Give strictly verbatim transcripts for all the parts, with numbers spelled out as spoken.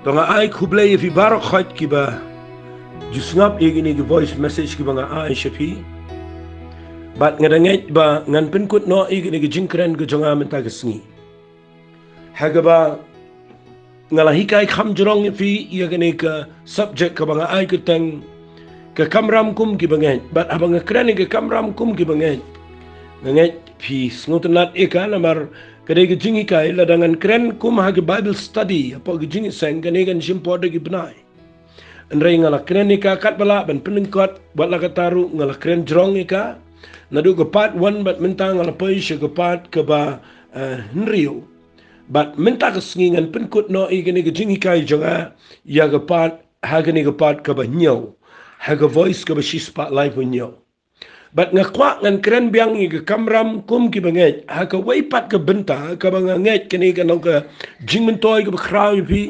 To nga ai khublei ïa phi baroh khoit kiba ju sngap ïa kine ki voice message kiba nga ai sha phi. Bad nga da ngeit ba ngan pynkut noh ïa kine ki jingkren ka jong nga mynta ka sngi. Ha kaba nga la hikai kham jrong ïa phi ïa kane ka subject kaba nga ai kyrteng ka kamram kum kiba ngeit. Bad haba nga kren ïa ka kamram kum kiba ngeit, nga ngeit phi sngewtynnat ïa ka namar ka dei ka jinghikai lada ngan kren kum ha ka Bible study hapoh ka jingïaseng, kane kan shim por da ki bnai. Hynrei nga la kren ïa ka katba lah ban pynlyngkot, wat la katta ruh nga la kren jrong ïa ka. Naduh ka part one bad mynta nga la poi sha ka part kaba, eh, hynriew. Bad mynta ka sngi ngan pynkut noh ïa kane ka jinghikai jong nga ïa ka part, ha kane ka part kaba hynñiew, ha ka voice kaba shispah laiphew hynñiew. Bad nga kwah ngan kren biang ïa ka kamram kum kiba ngeit ha kawei pat ka bynta kaba nga ngeit kane kan long ka jingmyntoi kaba khraw ïa phi.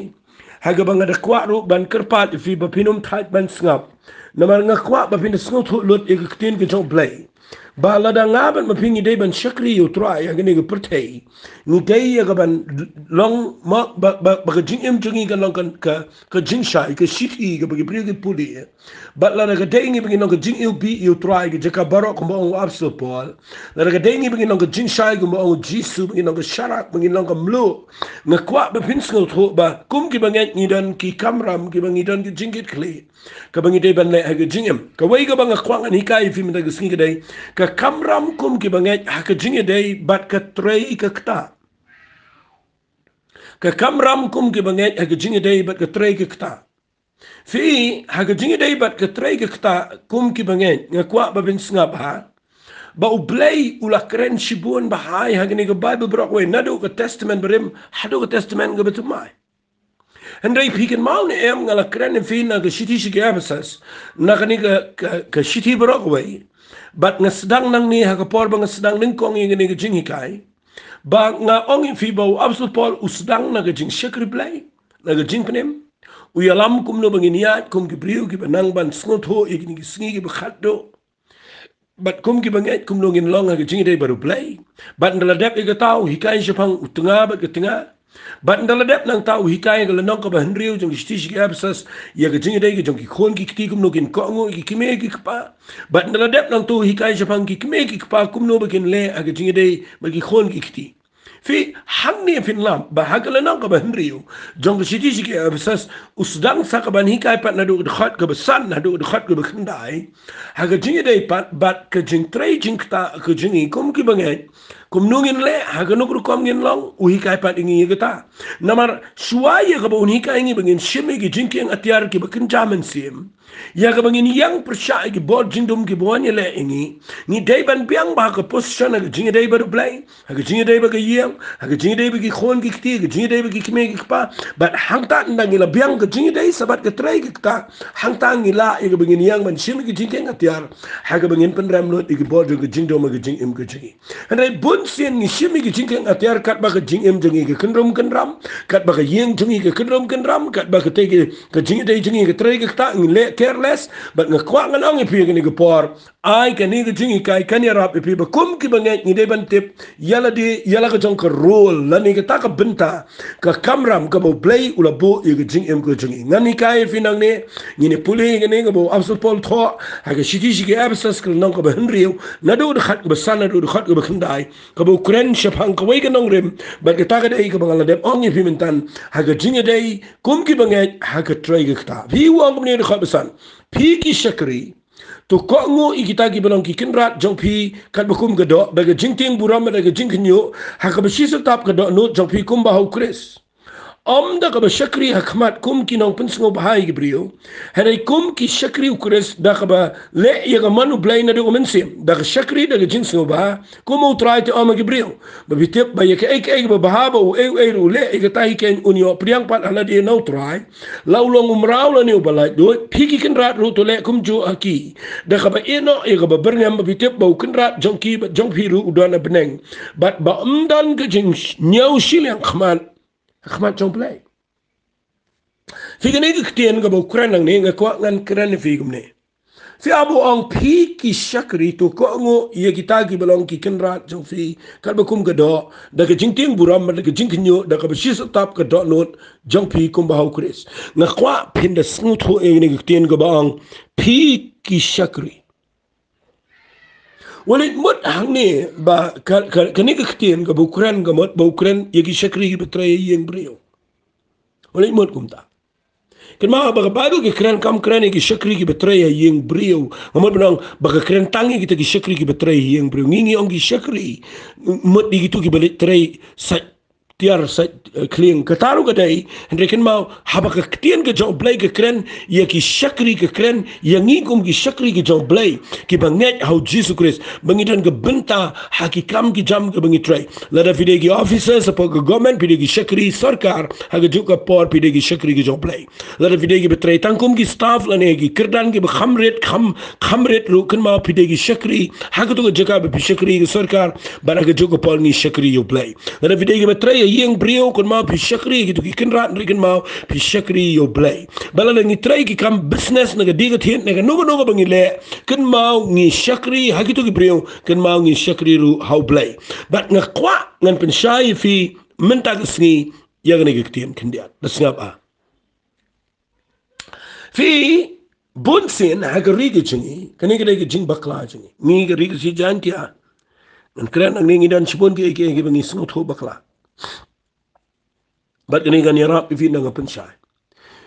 Ha kaba nga da kwah ruh ban kyrpad ïa phi ba phin ym thait ban sngap. Namar nga kwah ba phin da sngewthuh lut ïa ka ktien ka jong U Blei, ba lada nga bad ma phi ngi dei ban shakri ïa U Trai ha kane ka pyrthei, ngi dei ïa ka ban long ma ba, ba, ba ka jingim jong ngi kan long ka, ka, ka jingshai, ka shithi kaba ki briew ki pule. Bad lada ka dei ngi ba ngin long ka jingiwbih ïa U Trai, ka jaka baroh kumba ong u Apostol Paul, lada ka dei ngi ba ngin long ka jingshai kumba ong U Jisu, ba ngin long ka sharak, ba ngin long ka mluh, nga kwah ba phin sngewthuh ba kum kiba ngeit ngi don ki kamram kiba ngi don ki jingkitkhlieh kaba ngi dei ban leh ha ka jingim. Kawei kaba nga kwah ngan hikai ïa phi mynta ka sngi ka dei ka kamram kum kiba ngeit ha ka jingïadei bad ka trei ka ktah. Ka kamram kum kiba ngeit ha ka jingïadei bad ka trei ka ktah. Phi, ha ka jingïadei bad ka trei ka ktah kum kiba ngeit, nga kwah ba phin sngap ha ba U Blei u la kren shibun bahai ha kane ka Bible baroh kawei, naduh ka Testament Barim haduh ka Testament kaba thymmai. Hynrei phi kynmaw ne em, nga la kren ïa phi na ka shithi sha ki Ephesus, na kane ka, ka, ka shithi baroh kawei. Bad nga sdang nangne ha ka por ba nga sdang nyngkong ïa kane ka jinghikai, ba nga ong ïa phi ba u Apostol Paul u sdang na ka jingshakri Blei, na ka jingpynim. U ïalam kumno ba ngin ïaid kum ki briew kiba nang ban sngewthuh ïa kine ki sngi kiba khatduh. Bad kum kiba ngeit kumno ngin long ha ka jingïadei bad U Blei. Bad ynda la dep ïa kata u hikai shaphang u tnga bad ka tnga. Bad ynda la dep nangta u hikai ha ka lynnong kaba hynriew jong ka shithi sha ki Ephesus ïa ka jingïadei ka jong ki khun ki kti kumno kin kohnguh ïa ki kmie ki kpa. Bad ynda la dep nangta u hikai shaphang ki kmie ki kpa kumno ba kin leh ha ka jingïadei bad ki khun ki kti. Phi, hangne phin lap ba ha ka lynnong kaba hynriew jong ka shithi sha ki Ephesus u sdang sa ka ban hikai pat naduh ka dkhot kaba san haduh ka dkhot kaba khyndai ha ka jingïadei pat bad ka jingtrei jingktah ka jong ngi kum kiba ngeit. Kumno ngin leh, ha kano ka rukom ngin long, u hikai pat ïa ngi ïa kata. Namar shuwa ïa kaba un hikai ïa ngi ba ngin shim ïa ki jingkieng atiar kiba kynja mynsiem, ïa kaba ngin ïeng pyrshah ïa ki bor jingdum kiba wan ïaleh ïa ngi, ngi dei ban biang ba ha ka position ha ka jingïadei bad U Blei, ha ka jingïadei bad ka ïing, ha ka jingïadei bad ki khun ki kti, ha ka jingïadei bad ki kmie ki kpa. Bad hangta ynda ngi la biang ka jingïadei sa bad ka trei ka ktah, hangta ngi lah ïa kaba ngin ïeng ban shim ïa ki jingkieng atiar ha kaba ngin pynrem lut ïa ki bor jong ka jingdum ha ka jingim ka jong ngi. Hynrei bun sien ngi shim ïa ki jingkieng atiar katba ka jingim jong ngi ka kynrum kynram, katba ka ïing jong ngi ka kynrum kynram, katba katei ka, ka jingïadei jong ngi ka trei ka ktah, ngi leh careless. Bad nga kwah ngan ong ïa phi ha kane ka por, ai kane ka jinghikai kan ïarap ïa phi ba kum kiba ngeit ngi dei ban tip ïa lade ïa la ka jong ka role lane kata ka bynta, ka kamram kaba U Blei u la buh ïa ka jingim ka jong ngi. Ngan hikai ïa phi nangne, ngin ïa pule ïa kane kaba u Apostol Paul u thoh ha ka shithi sha ki Ephesus ka lynnong kaba hynriew, naduh ka dkhot kaba san haduh ka dkhot kaba khyndai, kaba u kren shaphang kawei ka nongrim. Bad kata ka dei kaba nga la dep ong ïa phi mynta, ha ka jingïadei kum kiba ngeit ha ka trei ka ktah. Phi, u ong kumne ha ka dkhot ba san: Phi ki shakri, to kohnguh ïa kita kiba long ki kynrad jong phi katba kum ka doh, da ka jingtieng burom, da ka jingkhynñiuh, ha kaba shisyntap ka dohnud jong phi kumba ha U Khrist. Ym da kaba shakri ha khmat kum ki nongpynsngewbha ïa ki briew, hynrei kum ki shakri U Khrist, da kaba leh ïa ka mon U Blei naduh ka mynsiem, da ka shakri da ka jingsngewbha, kum U Trai te ym ha ki briew. Ba phi tip ba ïa kaei kaei kaba bha ba uei uei ruh u leh, ïa kata hi keiñ un ïoh pdiang pat ha lade na U Trai, la u long u mraw lane uba laitluid. Phi ki kynrad ruh to leh kumjuh ha ki, da kaba ïehnoh ïa kaba byrngem, ba phi tip ba u kynrad jong ki bad jong phi ruh u don ha bneng, bad ba ym don ka jingñiew shiliang khmat ha khmat jong U Blei. Phi, kane ka ktien kaba u kren nangne nga kwah ngan kren ïa phi kumne. Phi haba ong phi ki shakri, to kohnguh ïa kita kiba long ki kynrad jong phi katba kum ka doh, da ka jingtieng burom, da ka jingkhynñiuh, da kaba shisatap ka dohnud jong phi kumba ha U Khrist. Nga kwah phin da sngewthuh ïa kane ka ktien kaba ong phi ki shakri. Wat leit mut hangne ba ka, ka, kane ka ktien kaba u kren, ka mut ba u kren ïa ki shakri kiba trei ha ïing briew. Wat leit mut kumta. Kynmaw ba ka Baibl ka kren, kam kren ïa ki shakri kiba trei ha ïing briew. Ka mut ban ong ba ka kren tang ïa kita ki shakri kiba trei ha ïing briew. Ngi, ngi ong ki shakri, mut ïa kito kiba leit trei sait tiar, sait, eh, khlieng. Kata ruh ka dei, hynrei kynmaw, haba ka ktien ka jong U Blei ka kren ïa ki shakri, ka kren ïa ngi kum ki shakri ka jong U Blei kiba ngeit ha U Jisu Khrist, ba ngi don ka bynta ha ki kam ki jam kiba ngi trei. Lada phi dei ki officers hapoh ka government, phi dei ki shakri sorkar, ha kajuh ka por phi dei ki shakri ka jong U Blei. Lada phi dei kiba trei tang kum ki staff lane ki kyrdan kiba kham rit, kham, kham rit ruh, kynmaw phi dei ki shakri ha kato ka jaka ba phi shakri ïa ka sorkar, bad ha kajuh ka por ngi shakri ïa U Blei. Lada phi dei kiba trei ha ïing briew, kynmaw phi shakri ïa kito ki kynrad, hynrei kynmaw phi shakri ïa U Blei. Bad lada ngi trei ki kam business, na ka dih ka thied, na kano kano kaba ngi leh, kynmaw ngi shakri ha kito ki briew, kynmaw ngi shakri ruh ha U Blei. Bad nga kwah ngan pynshai ïa phi mynta ka sngi ïa kane ka ktien khyndiat. Da sngap a. Phi, bunsien ha ka ri ka jong ngi, kane ka dei ka jingbakla jong ngi. Ngi ka ri ka Khasi Jaiñtia, ngan kren hangne, ngi don shibun kiei kiei kiba ngi sngewthuh bakla. Bad kane ngan ïarap ïa phi, ngan pynshai.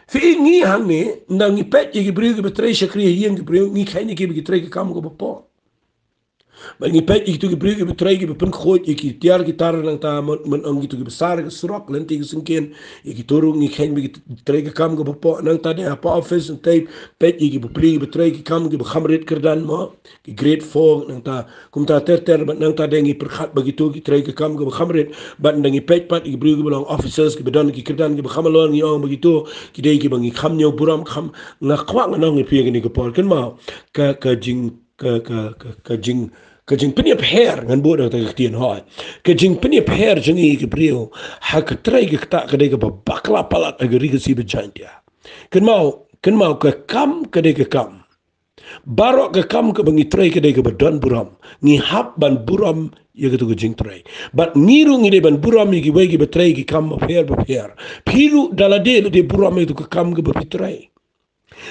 Phi, ngi hangne, ynda ngi peit ïa ki briew kiba trei shakri ha ïing ki briew, ngi kheiñ ïa ki ba ki trei ka kam kaba poh. Bad ngi peit ïa kito ki briew kiba trei, kiba pynkhuid ïa ki tiar ki tar, nangta mut, mut ong kito kiba sar ka surok lynti ka syngkien, ïa kito ruh ngi kheiñ ba ki trei ka kam kaba poh. Nangta dei hapoh office, nangta peit ïa ki bapli kiba trei ki kam kiba kham rit kyrdan mo, ki grade four, nangta kumta ter ter. Bad nangta dei ngi pyrkhat ba kito ki trei ka kam kaba kham rit. Bad ynda ngi peit pat ïa ki briew kiba long officers, kiba don ki kyrdan kiba kham halor, ngi ong ba kito ki dei kiba ngi kham ñiew burom. Kham, nga kwah ngan ong ïa phi ha kane ka por, kynmaw, ka, ka jing ka, ka, ka, ka jing, ka jingpynïapher, ngan buh da kata ka ktien, hooid. Ka jingpynïapher jong ngi ki briew ha ka trei ka ktah ka dei kaba bakla palat ha ka ri ka Khasi ba Jaiñtia. Kynmaw, kynmaw, ka kam ka dei ka kam. Baroh ka kam kaba ngi trei ka dei kaba don burom. Ngi hap ban burom ïa kato ka jingtrei. Bad ngi ruh ngi dei ban burom ïa kiwei kiba trei ki kam bapher bapher. Phi ruh da lade lade burom ïa kato ka kam kaba phi trei.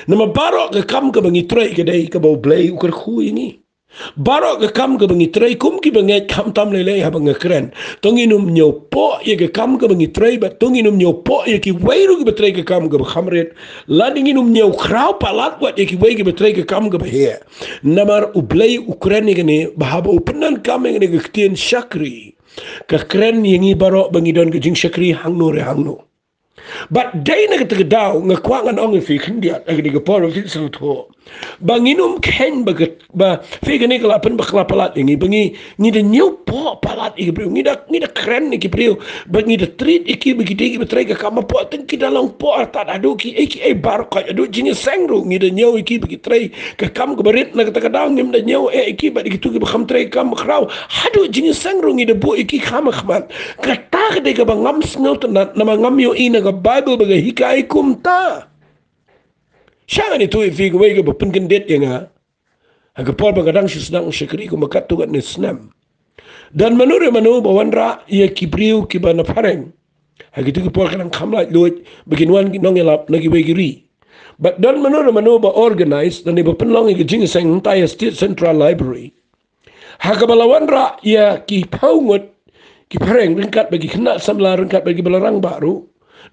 Namar baroh ka kam kaba ngi trei ka dei kaba U Blei u kyrkhu ïa ngi. Baroh ka kam kaba ngi trei kum kiba ngeit, khamtam lei lei haba nga kren, to ngin ym ñiewpoh ïa ka kam kaba ngi trei, bad to ngin ym ñiewpoh ïa kiwei ruh kiba trei ka kam kaba kham rit. Lada ngin ym ñiewkhraw palat wat ïa kiwei kiba trei ka kam kaba heh. Namar U Blei u kren ïa kane, ba haba u pyndonkam ïa kane ka ktien shakri, ka kren ïa ngi baroh ba ngi don ka jingshakri hangno re hangno. Bad dei na kata ka daw nga kwah ngan ong ïa phi khyndiat, ha kane ka por ba phin sngewthuh, ba ngin ym kheiñ ba ka, ba phi, kane ka la pynbakla palat ïa ngi, ba ngi, ngi da ñiewpoh palat ïa ki briew, ngi da, ngi da kren ïa ki briew, ba ngi da treat ïa ki ba ki dei kiba trei ka kam hapoh, tang ki da long poh artat, haduh kiei kiei baroh, haduh jingïaseng ruh ngi da ñiew ïa ki ba ki trei ka kam kaba rit. Na kata ka daw ngim da ñiew eh ïa ki bad ïa kito kiba kham trei ka kam bakhraw, haduh jingïaseng ruh ngi da buh ïa ki kham ha khmat. Kata ka dei kaba ngam sngewtynnat, namar ngam ïohi na ka Baibl ba ka hikai kumta. Sha ngan ïathuh ïa phi kawei kaba pynkyndit ïa nga. Ha ka por ba nga dang shu sdang shakri kumba katto katne snem, don mano re mano ba wanrah ïa ki briew kiba na phareng. Ha kito ki por ka dang kham laitluid ba kin wan ki nongïalap na kiwei ki ri. Bad don mano re mano ba organize lane ba pynlong ïa ka jingïaseng hangtai ha State Central Library, ha kaba la wanrah ïa ki phew ngut ki phareng ryngkat bad ki khynnah samla ryngkat bad kiba la rangbah ruh.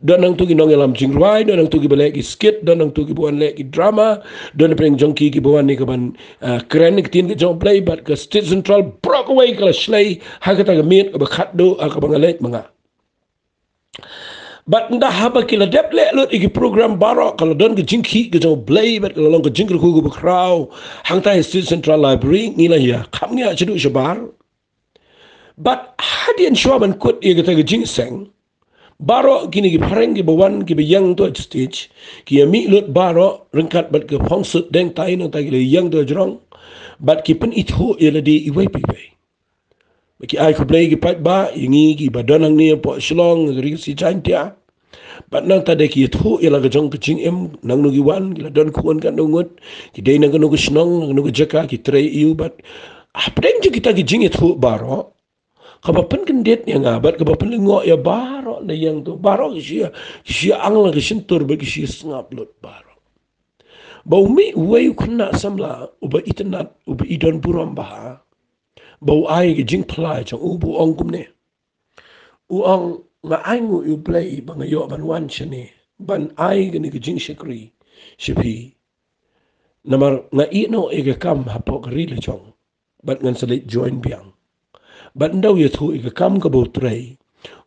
Don nangto ki nongïalam jingrwai, don nangto kiba leh ki skit, don nangto kiba wan leh ki drama, don napdeng jong ki kiba wan ïa kaban, ah, kren ïa ka ktien ka jong U Blei. Bad ka State Central baroh kawei ka la shlei ha kata ka miet kaba khatduh, ha kaba nga leit ma nga. Bad ynda haba ki la dep leh lut ïa ki program baroh, ka la don ka jingkhih ka jong U Blei bad ka la long ka jingkyrkhu kaba khraw hangtai ha State Central Library. Ngi la ïakham, ngi ïaid shaduh shabar. Bad hadien shuwa ban kut ïa kata ka jingïaseng, baroh kine ki phareng kiba wan, kiba ïeng to stage, ki ïamih lut baroh ryngkat bad ka phongsut deng tai, nangta ki la ïeng to jrong. Bad ki pynithuh ïa lade iwei pa iwei. Ba ki ai khublei, ki paidbah, ïa ngi kiba don hangne hapoh Shillong, ha ka ri Khasi Jaiñtia. Bad nangta de ki ïathuh ïa la ka jong ka jingim, nangno ki wan, ki la don khun katno ngut, ki dei na kano ka shnong, na kano ka jaka, ki trei aïu, bad hapdeng jong kita ki jingïathuh baroh, kaba pynkyndit ïa nga, bad kaba pynlyngngoh ïa baroh na ïing to, baroh ki shu ïa, ki shu ïa ang la ka shyntur, bad ki shu ïa sngap lut baroh. Ba u mih uwei u khynnah samla, uba itynnad, uba i don burom bha, ba u ai ka jingphla jong u, ba u ong kumne. U ong, nga ainguh ïa u Blei ba nga ïoh ban wan shane, ban ai kane ka jingshakri sha phi. Namar nga ïehnoh ïa ka kam hapoh ka ri la jong, bad ngan sa leit join biang. Bad ynda u ïathuh ïa ka kam kaba u trei,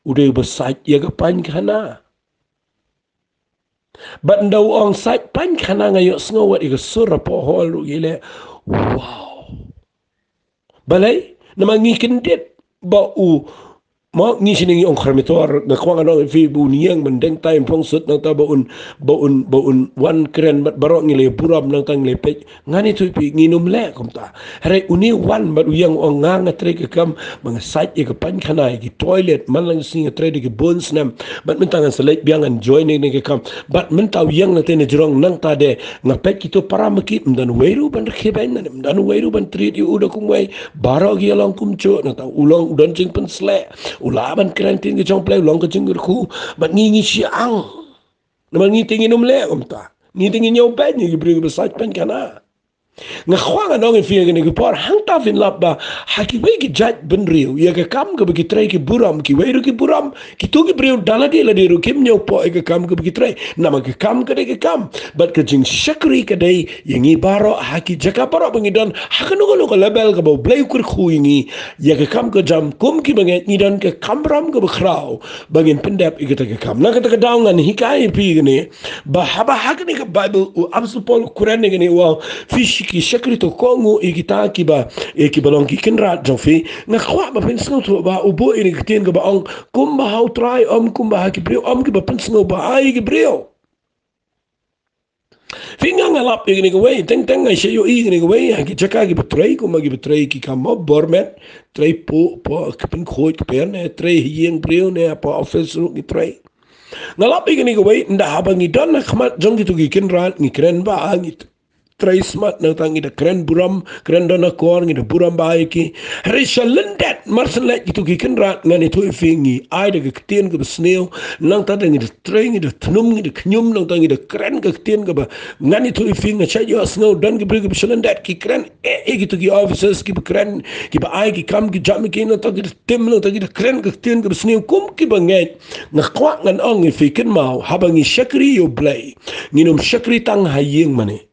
u dei uba sait ïa ka paikhana. Bad ynda u ong sait paikhana, nga ïohsngew wat ïa ka sur hapoh hall ruh ïa leh. Wow. Balei? Namar ngi kyndit ba u, mo, ngi shane ngi ong khramitor, nga kwah ngan ong ïa phi ba un ïeng ban deng time phong sut, nangta ba un, ba un, ba un wan kren bad baroh ngi la burom, nangta ngi la peit. Ngan ïathuh ïa phi, ngin ym leh kumta. Hynrei une u wan bad u ïeng u ong, nga, nga trei ka kam ba nga sait ïa ka paikhana, ïa ki toilet, man la ka sngi nga trei da ki bun snem. Bad mynta ngan sa leit biang, ngan join ïa kane ka kam. Bad mynta u ïeng na te na jrong, nangta de nga peit kito para ma ki, ym don uwei ruh ban rkhie beiñ, ym don uwei ruh ban treat ïa u da kumwei. Baroh ki ïa long kumjuh, nangta u long u don jingpynsleh. U lah ban kren ktien ka jong U Blei, u long ka jingkyrkhu. Bad ngi, ngi shu ïa ang. Namar ngi te ngin ym leh kumta. Ngi te ngin ïoh beiñ ïa ki briew kiba sait paikhana. Nga kwah ngan ong ïa phi ha kane ka por, hangta phin lap ba ha kiwei ki jait bynriew, ïa ka kam kaba ki trei ki burom, kiwei ruh ki burom, kito ki briew da lade lade ruh kim ñiewpoh ïa ka kam kaba ki trei. Namar ka kam ka dei ka kam, bad ka jingshakri ka dei ïa ngi baroh ha ki jaka baroh ba ngi don, ha kano kano ka level kaba U Blei u kyrkhu ïa ngi, ïa ka kam ka jam, kum kiba ngeit ngi don ka kamram kaba khraw ba ngin pyndep ïa kata ka kam. Na kata ka daw ngan hikai ïa phi kane, ba haba ha kane ka Baibl u Apostol Paul u kren ïa kane, u ong, phi shi ki shakri to kohnguh ïa kita kiba, ïa kiba long ki kynrad jong phi. Nga kwah ba phin sngewthuh ba u buh ïa kane ka ktien kaba ong, kumba ha U Trai ym kumba ha ki briew, ym kiba pynsngewbha ïa ki briew. Phi, nga, nga lap ïa kane kawei, teng teng nga shait ïohi ïa kane kawei ha ki jaka kiba trei, kumba kiba trei ki kam bor met, trei hapoh, hapoh ka pynkhuid ka pher ne, trei ha ïing briew ne, hapoh office ruh ki trei. Nga lap ïa kane kawei, ynda haba ngi don ha khmat jong kito ki kynrad, ngi kren bha, ngi trei smat, nangta ngi da kren burom, kren don akor, ngi da burom bha ïa ki. Hynrei sha lyndet, mar shen leit kito ki kynrad, ngan ïathuh ïa phi, ngi ai da ka ktien kaba sniew, nangta da ngi da trei, ngi da thnum, ngi da khñium, nangta ngi da kren ka ktien kaba, ngan ïathuh ïa phi, nga shait ïohsngew don ki briew kiba sha lyndet ki kren, eh, eh, kito ki officers kiba kren, kiba ai ki kam ki jam ïa ki, nangta ki da tim, nangta ki da kren ka ktien kaba sniew, kum kiba ngeit. Nga kwah ngan ong ïa phi, kynmaw, haba ngi shakri ïa U Blei, ngin ym shakri tang ha ïing mane.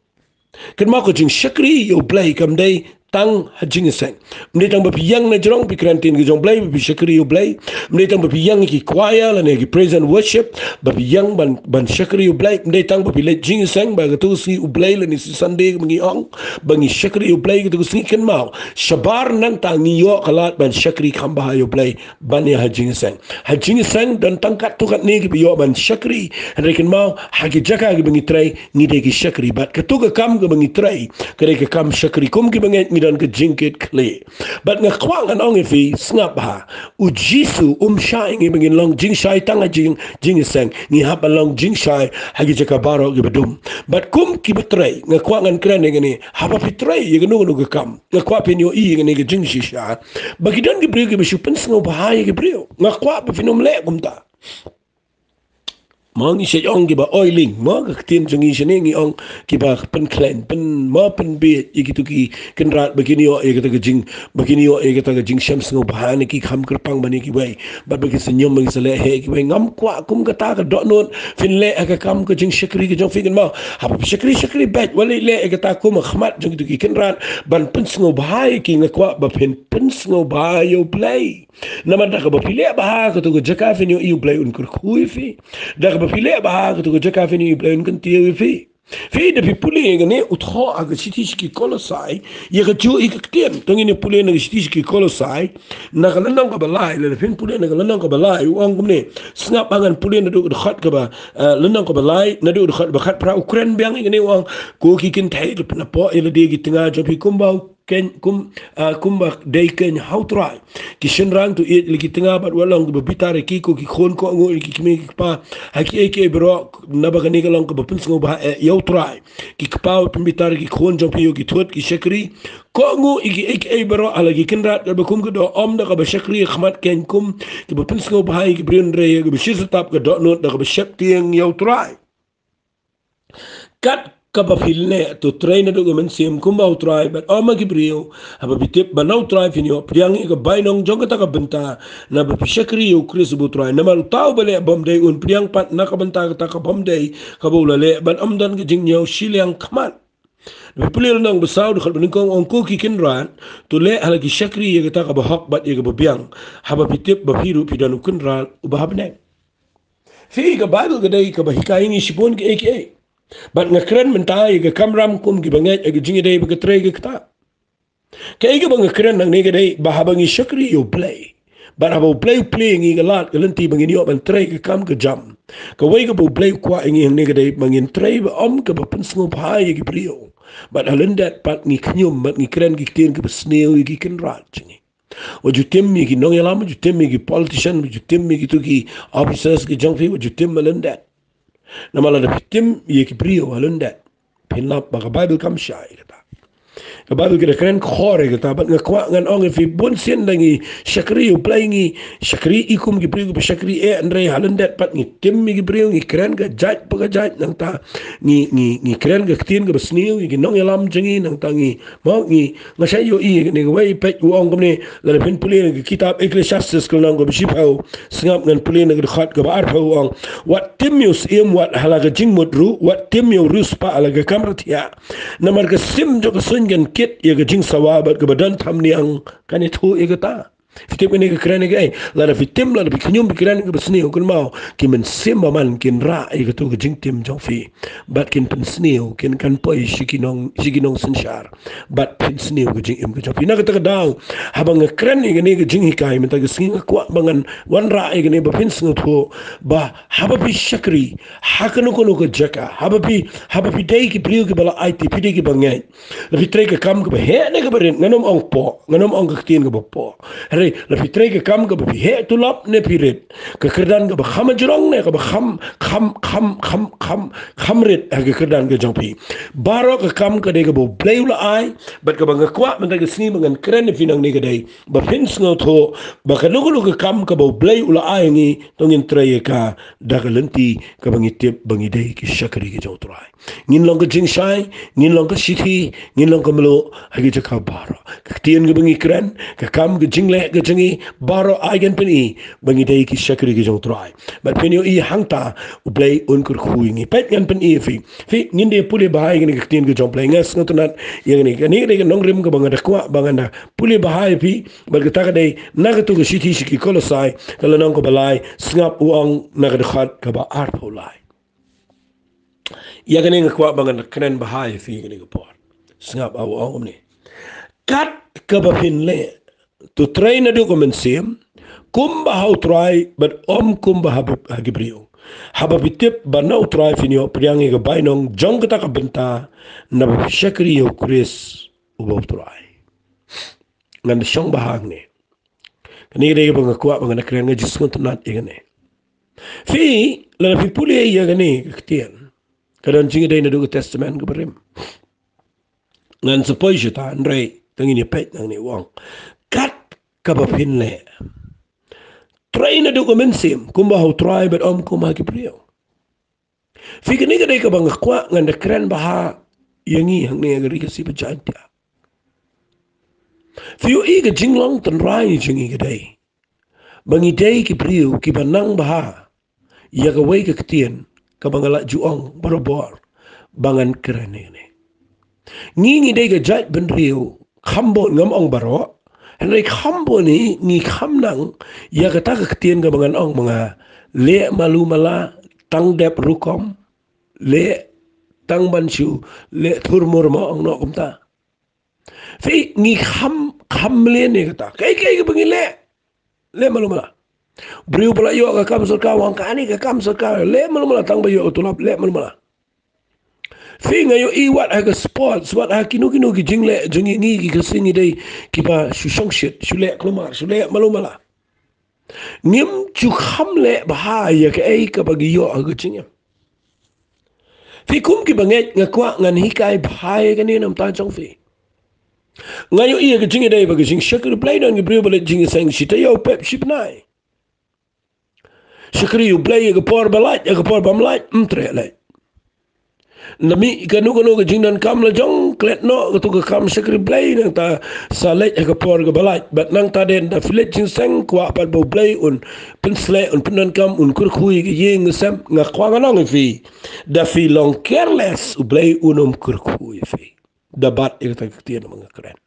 Kynmaw, ka jingshakri ïa U Blei kam dei tang ha jingïaseng. Ym dei tang ba phi ïeng na jrong phi kren ktien ka jong U Blei ba phi shakri ïa U Blei. Ym dei tang ba phi ïeng ha ki choir lane ha ki praise and worship ba phi ïeng ban, ban shakri ïa U Blei. Ym dei tang ba phi leit jingïaseng ba kato ka sngi U Blei lane shi Sunday kaba ngi ong ba ngi shakri ïa U Blei kato ka sngi. Kynmaw, shabar nangta ngi ïoh ka lad ban shakri kham bha ïa U Blei ban ïa ha jingïaseng. Ha jingïaseng don tang katto katne kiba ïoh ban shakri. Hynrei kynmaw, ha ki jaka kiba ngi trei, ngi dei ki shakri. Bad kato ka kam kaba ngi trei ka dei ka kam shakri. Kum kiba ngeit ngi don ka jingkitkhlieh. Bad nga kwah ngan ong ïa phi, sngap bha. U Jisu um shah ïa ngi ba ngin long jingshai tang ha jing, jingïaseng. Ngi hap ban long jingshai ha ki jaka baroh kiba dum. Bad kum kiba trei, nga kwah ngan kren ïa kane, haba phi trei ïa kano kano ka kam, nga kwah phin ïohi ïa kane ka jingshisha, ba ki don ki briew kiba shu pynsngewbha ïa ki briew. Nga kwah ba phin ym leh kumta. Mo, ngi shait ong kiba oiling, mo, ka ktien jong ngi shane ngi ong kiba pynkhlaiñ, pyn, mo, pynbiej ïa kito ki kynrad ba kin ïoh ïa kata ka jing, ba kin ïoh ïa kata ka jingshem sngewbha ne ki kham kyrpang ban ïa kiwei. Bad ba kin sa ñium, ba kin sa leh heh ïa kiwei. Ngam kwah kum kata ka dohnud phin leh ha ka kam ka jingshakri ka jong phi. Kynmaw, haba phi shakri, shakri beit, wat leh ïa kata kum ha khmat jong kito ki kynrad ban pynsngewbha ïa ki. Nga kwah ba phin pynsngewbha ïa U Blei. Namar da kaba phi leh bha ha kato ka jaka, phin ïohi U Blei un kyrkhu ïa phi. Da kaba phi leh bha ha kato ka jaka, phin ïohi U Blei un kyntiew ïa phi. Phi, da phi pule ïa kane, u thoh ha ka shithi sha ki Kolosai, ïa kajuh hi ka ktien. To ngin ïa pule na ka shithi sha ki Kolosai, na ka lynnong kaba lai, lada phin pule na ka lynnong kaba lai, u ong kumne. Sngap, ngan pule naduh ka dkhot kaba, eh, lynnong kaba lai, naduh ka dkhot ba khatphra, u kren biang ïa kane, u ong, ko ki kynthei, to pynïapoh ïa lade ki tnga jong phi kumba u khein kum, ah, kumba dei khein ha U Trai. Ki shynrang to ïeit ïa la ki tnga bad wat long kiba bitar ïa ki, ko ki khun, kohnguh ïa la ki kmie ki kpa ha kiei kiei baroh, naba kane ka long kaba pynsngewbha eh ïa U Trai. Ki kpa, wat pynbitar ïa ki khun jong phi, ïa ki thut, ki shakri, kohnguh ïa kiei kiei baroh ha la ki kynrad, kaba kum ka doh, ym da kaba shakri ha khmat, khein kum kiba pynsngewbha ïa ki briew, hynrei ïa kaba shisyntap, ka dohnud da kaba sheptieng ïa U Trai. Kat kaba phin leh, to trei naduh ka mynsiem kumba ha U Trai bad ym ha ki briew, haba phi tip ba na U Trai phin ïoh pdiang ïa ka bainong jong kata ka bynta, naba phi shakri ïa U Khrist uba U Trai. Namar uta uba leh bymdei un pdiang pat na ka bynta kata ka bymdei kaba u la leh, bad ym don ka jingñiaw shiliang khmat. Phi pule lynnong ba saw, dkhot ba nyngkong, ong, ko ki kynrad, to leh ha la ki shakri ïa kata kaba hok bad ïa kaba biang, haba phi tip ba phi ruh phi don u kynrad uba ha bneng. Phi, ka Baibl ka dei kaba hikai ïa ngi shibun kiei kiei. Bad nga kren mynta ïa ka kamram kum kiba ngeit ïa ka jingïadei bad ka trei ka ktah. Kaei kaba nga kren hangne ka dei ba haba ngi shakri ïa U Blei, bad haba U Blei u plie ïa ngi ka lad ka lynti ba ngin ïoh ban trei ka kam ka jam, kawei kaba U Blei u kwah ïa ngi hangne ka dei ba ngin trei ba ym kaba pynsngewbha ïa ki briew. Bad ha lyndet pat ngi khñium bad ngi kren ki ktien kiba sniew ïa ki kynrad jong ngi. Wat ju tim ïa ki nongïalam, wat ju tim ïa ki politician, wat ju tim ïa kito ki officers ki jong phi, wat ju tim ha lyndet. Namar lada phi tim ïa ki briew ha lyndet, phin lap ba ka Baibl kam shai ïa kata. Ka Baibl ka da kren khor ïa kata, bad nga kwah ngan ong ïa phi, bunsien da ngi shakri ïa U Blei, ngi shakri i kum ki briew kiba shakri eh, hynrei ha lyndet pat ngi tim ïa ki briew, ngi kren ka jait pa ka jait, nangta ngi, ngi, ngi kren ka ktien kaba sniew ïa ki nongïalam jong ngi, nangta ngi, mo, ngi, nga shait ïohi ïa kane, kawei peit u ong kumne, lada phin pule na ka kitab Ecclesiastes ka lynnong kaba shiphew, sngap ngan pule na ka dkhot kaba arphew, u ong, wat tim ïa u syiem wat ha la ka jingmut ruh, wat tim ïa u riewspah ha la ka kamra thiah. Namar ka sim jong ka suiñ kan kit ïa ka jingsawa, bad kaba don thamniang kan ïathuh ïa kata. Phi tip kane ka kren ïa kaei? Lada phi tim, lada phi khñium, phi kren kaba sniew, kynmaw, ki mynsiem bymman kin rah ïa kato ka jingtim jong phi. Bad kin pynsniew, kin, kan poi sha ki nong, sha ki nongsynshar. Bad pynsniew ka jingim ka jong phi. Na kata ka daw, haba nga kren ïa kane ka jinghikai mynta ka sngi, nga kwah ba ngan wanrah ïa kane ba phin sngewthuh ba haba phi shakri ha kano kano ka jaka, haba phi, haba phi dei ki briew kiba la aiti, phi dei kiba ngeit, la phi trei ka kam kaba heh ne kaba rit, ngan ym ong poh, ngan ym ong ka ktien kaba poh. Hynrei la phi trei ka kam kaba phi heh tulop ne phi rit, ka kyrdan kaba kham jrong ne kaba kham, kham, kham, kham, kham, kham rit ha ka kyrdan ka jong phi. Baroh ka kam ka dei kaba U Blei u la ai, bad kaba nga kwah mynta ka sngi ba ngan kren ïa phi nangne ka dei ba phin sngewthuh ba kano kano ka kam kaba U Blei u la ai ïa ngi, to ngin trei ïa ka da ka lynti kaba ngi tip ba ngi dei ki shakri ki jong U Trai. Ngin long ka jingshai, ngin long ka shithi, ngin long ka mluh ha ki jaka baroh. Ka ktien kaba ngi kren, ka kam, ka jingleh ka jong ngi, baroh ai kan pyni ba ngi dei ki shakri ki jong U Trai. Bad phin ïohi hangta U Blei un kyrkhu ïa ngi. Peit, ngan pyni ïa phi. Phi, ngin da pule bha ïa kane ka ktien ka jong U Blei. Nga sngewtynnat ïa kane. Kane ka dei ka nongrim kaba nga da kwah ba ngan da pule bha ïa phi. Bad kata ka dei na kato ka shithi sha ki Kolosai, ka lynnong kaba lai, sngap, u ong na ka dkhot kaba arphew lai. Ïa kane nga kwah ba ngan kren bha ïa phi kane ka por. Sngap, u ong kumne. Kat kaba phin leh, to trei naduh ka mynsiem kumba ha U Trai bad ym kumba ha, ha ki briew. Haba phi tip ba na U Trai phin ïoh pdiang ïa ka bainong jong kata ka bynta, naba phi shakri ïa U Khrist uba U Trai. Ngan da shong bha hangne. Kane ka dei kaba nga kwah ba ngan da kren, nga ju sngewtynnat ïa kane. Phi, lada phi pule ïa kane ka ktien, ka don jingïadei naduh ka Testament kaba rim. Ngan sa poi shuh ta, hynrei to ngin ïa peit nangne, u ong, kat kaba phin leh, trei naduh ka mynsiem kumba ha U Trai bad ym kumba ha ki briew. Phi, kane ka dei kaba nga kwah ngan da kren bha ïa ngi hangne ha ka Ri Khasi ba Jaiñtia. Phi, ïohi ka jinglong tynrai jong ngi ka dei ba ngi dei ki briew kiba nang bha ïa kawei ka ktien kaba nga la ju ong barabor ba ngan kren ïa kane. Ngi, ngi dei ka jaitbynriew, kham bun, ngam ong baroh, hynrei kham bun hi ngi kham nang ïa kata ka ktien kaba ngan ong ma nga, leh malu mala, tang dep rukom, leh tang ban shu leh thurmur, ma ong noh kumta. Phi, ngi kham, kham mlien ïa kata. Kaei kaei kaba ngi leh, leh malu mala. Briew ba la ïoh ka kam sorkar, u ong kane ka kam sorkar, leh malu mala, tang ba ïoh u tulop, leh malu mala. Phi, nga ïohi wat ha ka sports, wat ha kino kino ki jingleh jong ngi, ngi ki Khasi ngi dei kiba shu shongshit, shu leh klumar, shu leh malu mala. Ngim ju kham leh bha ïa kaei kaba ngi ïoh ha ka jingim. Phi, kum kiba ngeit, nga kwah ngan hikai bha ïa kane na ka bynta jong phi. Nga ïohi ïa ka jingïadei bad ka jingshakri Blei, don ki briew ba leit jingïaseng shi taïew pep shi bnai. Shakri ïa U Blei ïa ka por ba lait, ïa ka por bym lait, ym treh lait. Ynda mih kano kano ka jingdonkam la jong, klet noh kato ka kam shakri Blei, nangta sa leit ha ka por kaba lait. Bad nangta de ynda phi leit jingïaseng, kwah pat ba U Blei un pynsleh, un pyndonkam, un kyrkhu ïa ka ïing ka sem. Nga kwah ngan ong ïa phi, da phi long careless, U Blei un ym kyrkhu ïa phi. Da bat ïa kata ka ktien ba nga kren.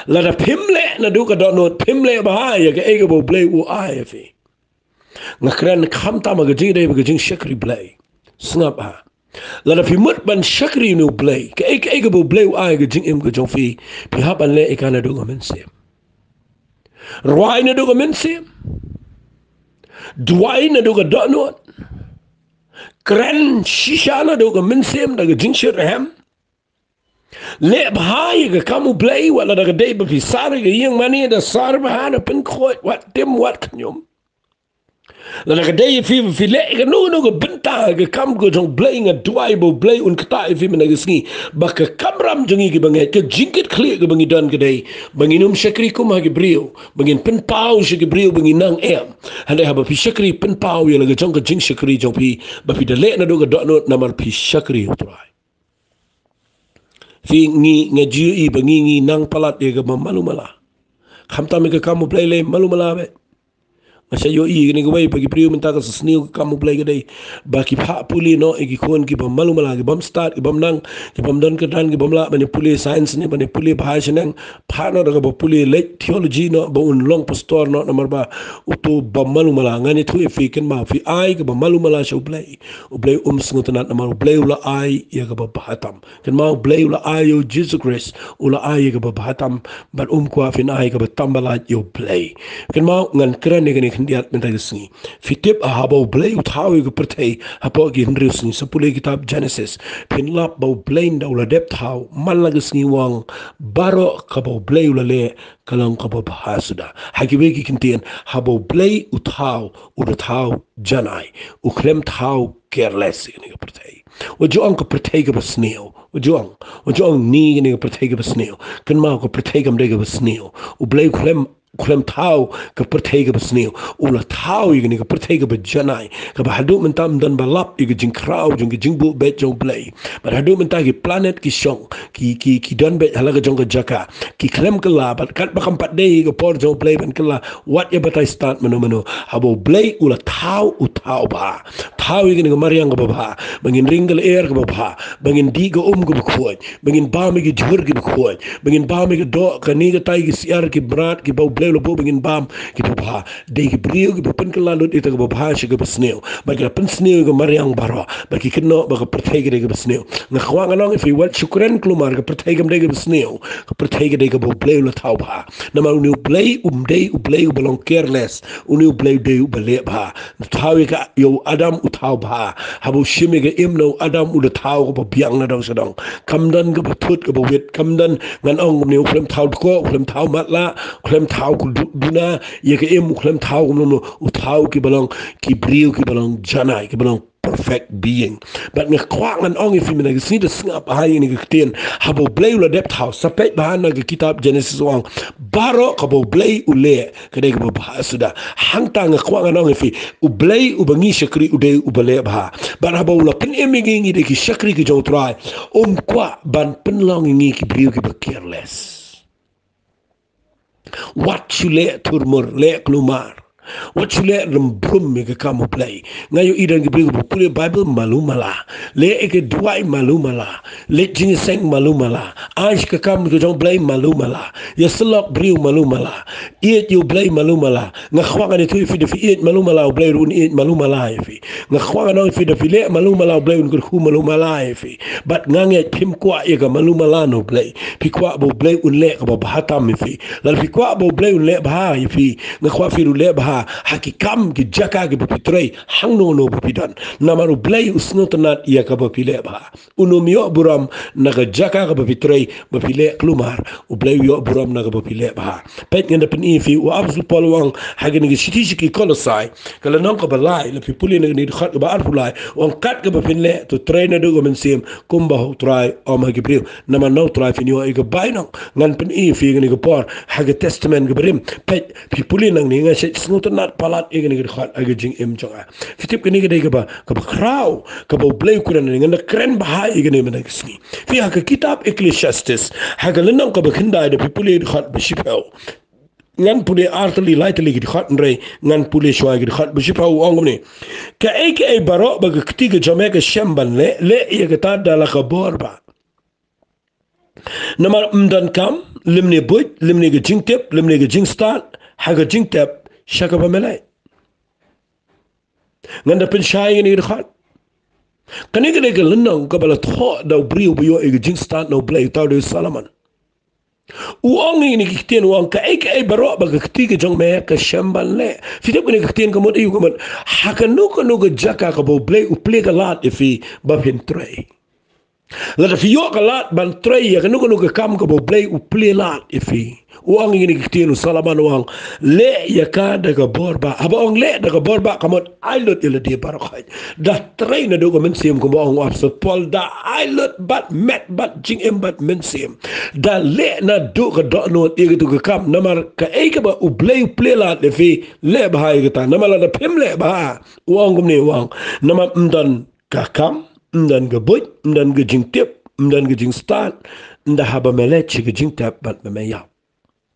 Lada phim leh naduh ka dohnud, phim leh bha ïa kaei kaba U Blei u ai ïa phi. Nga kren khamtam ha ka jingïadei bad ka jingshakri Blei. Sngap ha. Lada phi mut ban shakri ïa U Blei, kaei kaei kaba U Blei u ai ha ka jingim ka jong phi, phi hap ban leh ïa ka naduh ka mynsiem. Rwai naduh ka mynsiem. Duwai naduh ka dohnud. Kren shisha naduh ka mynsiem da ka jingshitrhem. Leh bha ïa ka kam U Blei, wat lada ka dei ba phi sar ïa ka ïing mane, da sar bha, da pynkhuid, wat tim wat khñium. Lada ka dei phi, phi leh ïa kano kano ka bynta ka kam ka jong U Blei, nga duwai ba U Blei un ktah ïa phi mynta ka sngi. Ba ka kamram jong ngi kiba ngeit, ka jingkitkhlieh kaba ngi don ka dei ba ngin ym shakri kum ha ki briew, ba ngin pynpaw sha ki briew ba ngi nang em. Hynrei haba phi shakri, pynpaw ïa la ka jong ka jingshakri jong phi, ba phi da leh naduh ka dohnud namar phi shakri ïa U Trai. Phi, ngi, nga ju ïohi ba ngi, ngi nang palat ïa kaba malu mala. Khamtam ïa ka kam U Blei lei malu mala beit. Nga sa ïohi ïa kane kawei, ba ki briew mynta ka sa sniew ka kam U Blei ka dei ba ki phah pule noh ïa ki khun kiba malu mala, kibym stad, kibym nang, kibym don kyrdan, kibym lah ban ïa pule science ne ban ïa pule bha shaneng. Phah noh da kaba pule leit theology noh, ba un long pastor noh, namar ba uto ba malu mala. Ngan ïathuh ïa phi, kynmaw, phi ai kaba malu mala sha U Blei, U Blei um sngewtynnad, namar U Blei u la ai ïa kaba bha tam. Kynmaw, U Blei u la ai ïa U Jisu Khrist, u la ai ïa kaba bha tam, bad um kwah phin ai kaba tam ba lait ïa U Blei. Kynmaw, ngan kren ïa kane khyndiat mynta ka sngi. Phi tip, haba U Blei u thaw ïa ka pyrthei hapoh ki hynriew sngi, sa pule kitab Genesis, phin lap ba U Blei ynda u la dep thaw, man la ka sngi u ong, baroh kaba U Blei u la leh ka long kaba bha suda. Ha kiwei ki ktien, haba U Blei u thaw, u da thaw janai, u khlem thaw careless ïa kane ka pyrthei. Wat ju ong ka pyrthei kaba sniew. Wat ju ong, wat ju ong ni ïa kane ka pyrthei kaba sniew. Kynmaw, ka pyrthei kam dei kaba sniew. U Blei u khlem, u khlem thaw ka pyrthei kaba sniew. U la thaw ïa kane ka pyrthei kaba janai, kaba haduh mynta ym don ba lap ïa ka jingkhraw jong ka jingbuh beit jong U Blei. Bad haduh mynta ki planet ki shong, ki, ki, ki don beit ha la ka jong ka jaka, ki khlem kylla, bad katba kam pat dei ka por jong U Blei ban kylla, wat ïa batai stad mano mano. Haba U Blei u la thaw, u thaw bha. Thaw ïa kane ka mariang kaba bha, ba ngin ring ka lyer kaba bha, ba ngin dih ka um kaba khuid, ba ngin bam ïa ki jhur kiba khuid, ba ngin bam ïa ka doh, kane katai, ki syiar, ki mrad kiba U Blei u la buh ba ngin bam kiba bha. Dei ki briew kiba pynkylla lut ïa kata kaba bha sha kaba sniew. Bad ki la pynsniew ïa ka mariang baroh, bad ki kynnoh ba ka pyrthei ka dei kaba sniew. Nga kwah ngan ong ïa phi, wat shu kren klumar, ka pyrthei kam dei kaba sniew. Ka pyrthei ka dei kaba U Blei u la thaw bha. Namar une U Blei um dei U Blei uba long careless. Une U Blei u dei uba leh bha. Thaw ïa ka, ïa u Adam u thaw bha. Haba u shim ïa ka im na u Adam, u da thaw kaba biang na dong sha dong. Kam don kaba thut kaba wit, kam don, ngan ong kumne, u khlem thaw dkoh, u khlem thaw matlah, u khlem thaw ku du-, duna ïa ka im, u khlem thaw kumno kumno, u thaw kiba long, ki briew kiba long janai, kiba long perfect being. Bad nga kwah ngan ong ïa phi mynta ka sngi, da sngap bha ïa kane ka ktien. Haba U Blei u la dep thaw, sa peit bha na ka kitab Genesis, u ong, baroh kaba U Blei u leh ka dei kaba bha suda. Hangta nga kwah ngan ong ïa phi, U Blei uba ngi shakri u dei uba leh bha. Bad haba u la pynim ïa ngi, ngi dei ki shakri ki jong U Trai, um kwah ban pynlong ïa ngi ki briew kiba careless. Wat shu leh thurmur, leh klumar. Wat shu leh rymbrum ïa ka kam U Blei. Nga ïohi don ki briew kiba pule Baibl malu mala, leh ïa ka duwai malu mala, leit jingïaseng malu mala, ai sha ka kam ka jong U Blei malu mala, ïasyllok briew malu mala, ïeit ïa U Blei malu mala. Nga kwah ngan ïathuh ïa phi, da phi ïeit malu mala, U Blei ruh un ïeit malu mala ïa phi. Nga kwah ngan ong ïa phi, da phi leh malu mala, U Blei un kyrkhu malu mala ïa phi. Bad nga ngeit phim kwah ïa ka malu mala na U Blei. Phi kwah ba U Blei un leh kaba bha tam ïa phi. Lada phi kwah ba U Blei un leh bha ïa phi, nga kwah phi ruh leh bha ha ki kam ki jaka kiba phi trei, hangno hangno ba phi don. Namar U Blei u sngewtynnad ïa kaba phi leh bha. Un ym ïoh burom na ka jaka kaba phi trei ba phi leh klumar. U Blei u ïoh burom na kaba phi leh bha. Peit, ngan da pyni ïa phi, u Apostol Paul u ong ha kane ka shithi sha ki Kolosai, ka lynnong kaba lai, lada phi pule na kane ka dkhot kaba arphew lai, u ong kat kaba phin leh, to trei naduh ka mynsiem, kumba ha U Trai, ym ha ki briew. Namar na U Trai phin ïoh ïa ka bainong. Ngan pyni ïa phi kane ka por ha ka Testament kaba rim. Peit, phi pule nangne, nga sngewtynnad palat ïa kane ka dkhot ha ka jingim jong nga. Phi tip, kane ka dei kaba, kaba khraw, kaba U Blei u kren, ngan da kren bha ïa kane mynta ka sngi. Phi, ha ka kitab Ecclesiastes, ha ka lynnong kaba khyndai, lada phi pule dkhot ba shiphew. Ngan pule ar tylli lai tylli ki dkhot, hynrei ngan pule shuwa ki dkhot ba shiphew, u ong kumne: Kaei kaei baroh ba ka kti ka jong me ka shem ban leh, leh ïa kata da la ka bor bah. Namar ym don kam, lymne buit, lymne ka jingtip, lymne ka jingstad, ha ka jingtep sha kaba me leit. Ngan da pynshai ïa kane ka dkhot. Kane ka dei ka lynnong kaba la thoh da u briew ba ïoh ïa ka jingstad na U Blei, uta u dei u Solomon. U ong ïa kine ki ktien, u ong: Kaei kaei baroh ba ka kti ka jong me ka shem ban leh. Phi tip, kane ka ktien ka mut ïa u, ka mut ha kano kano ka jaka kaba U Blei u plie ka lad ïa phi ba phin trei. Lada phi ïoh ka lad ban trei ïa kano kano ka kam kaba U Blei u plie lad ïa phi, u ong ïa kine ki ktien u Solomon, u ong: Leh ïa ka da ka bor bah. Haba ong leh da ka bor bah, ka mut ai lut ïa lade baroh khoit. Da trei naduh ka mynsiem, kumba ong u Apostol Paul, da ai lut bad met bad jingim bad mynsiem. Da leh naduh ka dohnud ïa katu ka kam. Namar kaei kaba U Blei u plie lad ïa phi, leh bha ïa kata. Namar lada phim leh bha, u ong kumne, u ong, namar ym don ka kam, ym don ka buit, ym don ka jingtip, ym don ka jingstad, ynda haba me leit sha ka jingtep bad ba me ïap.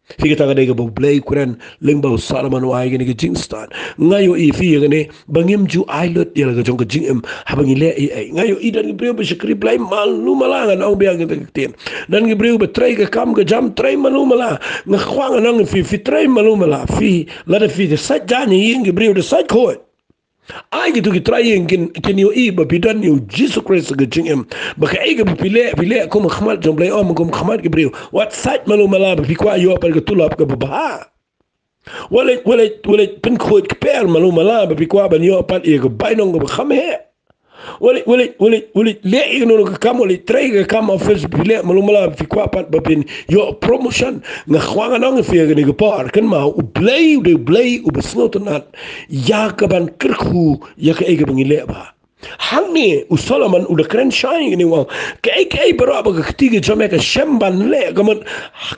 Phi, kata ka dei kaba U Blei u kren lyngba u Solomon, u ai kane ka jingstad. Nga ïohi, phi, ïa kane ba ngim ju ai lut ïa la ka jong ka jingim haba ngi leh ei ei. Nga ïohi don ki briew ba shakri Blei malu mala, ngan ong biang ïa kata ka ktien. Don ki briew ba trei ka kam ka jam, trei malu mala. Nga kwah ngan ong ïa phi, phi trei malu mala. Phi, lada phi da sait jaiñ ïa ki briew da sait khuid. Ai kito ki trai ïing kin, kin ïohi ba phi don ïa u Jisu Khrist ha ka jingim. Ba kaei kaba phi leh, phi leh kum ha khmat jong Blei, ym kum ha khmat ki briew. Wat sait malu mala ba phi kwah ïoh pat ka tulop kaba bha. Wat leit, wat leit, wat leit pynkhuid kper malu mala ba phi kwah ban ïoh pat ïa ka bainong kaba kham heh. Wat leit, wat leit, wat leit, wat leit leh ïa kano kano ka kam, wat leit trei ka kam office, phi leh malu mala ba phi kwah pat ba phin ïoh promotion. Nga kwah ngan ong ïa phi ha kane ka por, kynmaw, U Blei u dei U Blei uba sngewtynnad ïa kaban kyrkhu ïa kaei kaba ngi leh bha. Hangne u Solomon u da kren shai ïa kane, u ong: Kaei kaei baroh ba ka kti ka jong me ka shem ban leh, ka mut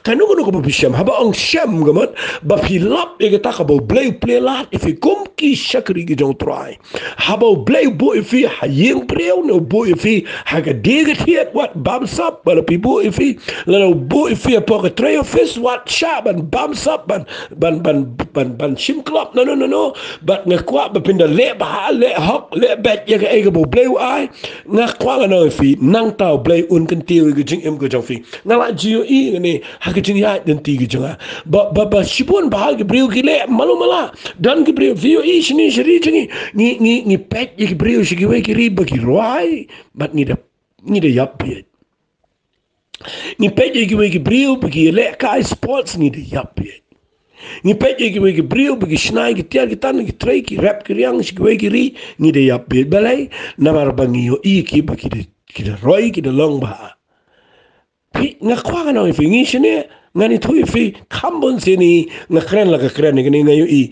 kano kano kaba phi shem. Haba ong shem, ka mut ba phi lap ïa kata kaba U Blei u plie lad ïa phi kum ki shakri ki jong U Trai. Haba U Blei u buh ïa phi ha ïing briew, ne u buh ïa phi ha ka die ka thied, wat bamsap, ba la phi buh ïa phi, lada u buh ïa phi hapoh ka trai office, wat shah ban bamsap, ban, ban, ban, ban, ban shim klop, no, no, no, no. Bad nga kwah ba phin da leh bha, leh hok, leh beit ïa kaei kaba U Blei u ai. Nga kwah ngan ong ïa phi, nangta U Blei un kyntiew ïa ka jingim ka jong phi. Nga la ju ïohi ïa kane ha ka jingïaid lynti ka jong nga. Ba, ba, ba shibun bha ki briew ki leh malu mala. Don ki briew, phi ïohi shane sha ri jong ngi, ngi, ngi, ngi peit ïa ki briew sha kiwei ki ri ba ki rwai, bad ngi da, ngi da ïap bieit. Ngi peit ïa kiwei ki briew ba ki leh kai sports, ngi da ïap bieit. Ngi peit ïa kiwei ki briew ba ki shna ïa ki tiar ki tan, ki trei, ki rep ki riang sha kiwei ki ri, ngi da ïap bieit. Balei? Namar ba ngi ïohi ïa ki ba ki da, ki da roi, ki da long bha. Phi, nga kwah ngan ong ïa phi, ngi shane, ngan ïathuh ïa phi, kham bun sien nga kren la ka kren ïa kane, nga ïohi.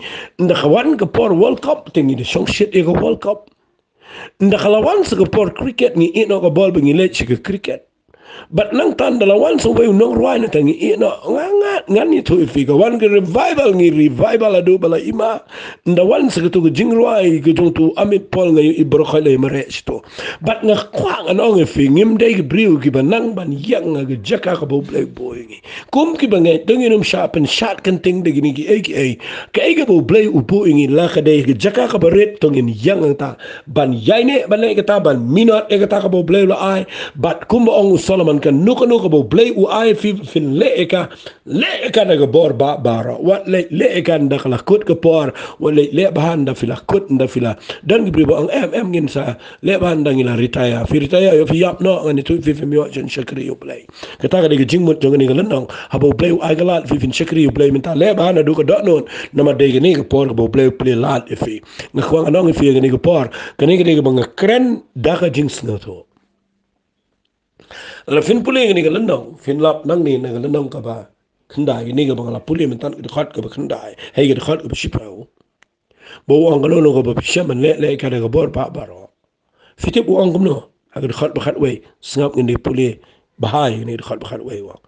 Ynda ka wan ka por World Cup, te ngi da shong shit ïa ka World Cup. Ynda ka la wan sa ka por cricket, ngi ïeh noh ka bol ba ngi leit sha ka cricket. Bad nangta ynda la wan sa uwei u nongrwai, nangta ngi ïeh noh. Nga, nga, ngan ïathuh ïa phi, ka wan ka revival, ngi revival haduh ba la i ma. Ynda wan sa katu ka jingrwai ka jong utu u Amit Paul, nga ïohi baroh khoit la ïamareh shato. Bad nga kwah ngan ong ïa phi, ngim dei ki briew kiba nang ban ïeng ha ka jaka kaba U Blei u buh ïa ngi. Kum kiba ngeit, to ngin ym shah pynshad kynting da kine kiei kiei. Kaei kaba U Blei u buh ïa ngi, la ka dei ka jaka kaba rit, to ngin ïeng hangta ban ïaineh, ban leh kata, ban minot ïa kata kaba U Blei u la ai. Bad kumba ong u Solomon, Kano kano kaba U Blei u ai phi, phin leh ïa ka, leh ïa ka da ka bor ba baroh. Wat leh, leh ïa ka ynda ka la kut ka por, wat leh, leh bha ynda phi la kut, ynda phi la don ki briew ba ong em, em ngin sa leh bha ynda ngi la retire. Phi retire ïoh phi ïap noh, ngan ïathuh ïa phi phim ïoh shuh shakri U Blei. Kata ka dei ka jingmut jong kane ka lynnong. Haba U Blei u ai ka lad phi phin shakri U Blei mynta, leh bha naduh ka dohnud. Namar dei kane ka por kaba U Blei u plie lad ïa phi. Nga kwah ngan ong ïa phi kane ka por, kane ka dei kaba nga kren da ka jingsngewthuh. Lada phin pule kane ka lynnong, phin lap nangne na ka lynnong kaba khyndai, kane kaba nga la pule mynta, ka dkhot kaba khyndai, hei, ka dkhot kaba shiphew. Ba u ong kano kano kaba phi shem ban leh, leh ïa ka da ka bor ba baroh. Phi tip u ong kumno? Ha ka dkhot ba khatwei, sngap, ngin ïa pule bha ïa kane ka dkhot ba khatwei, u ong: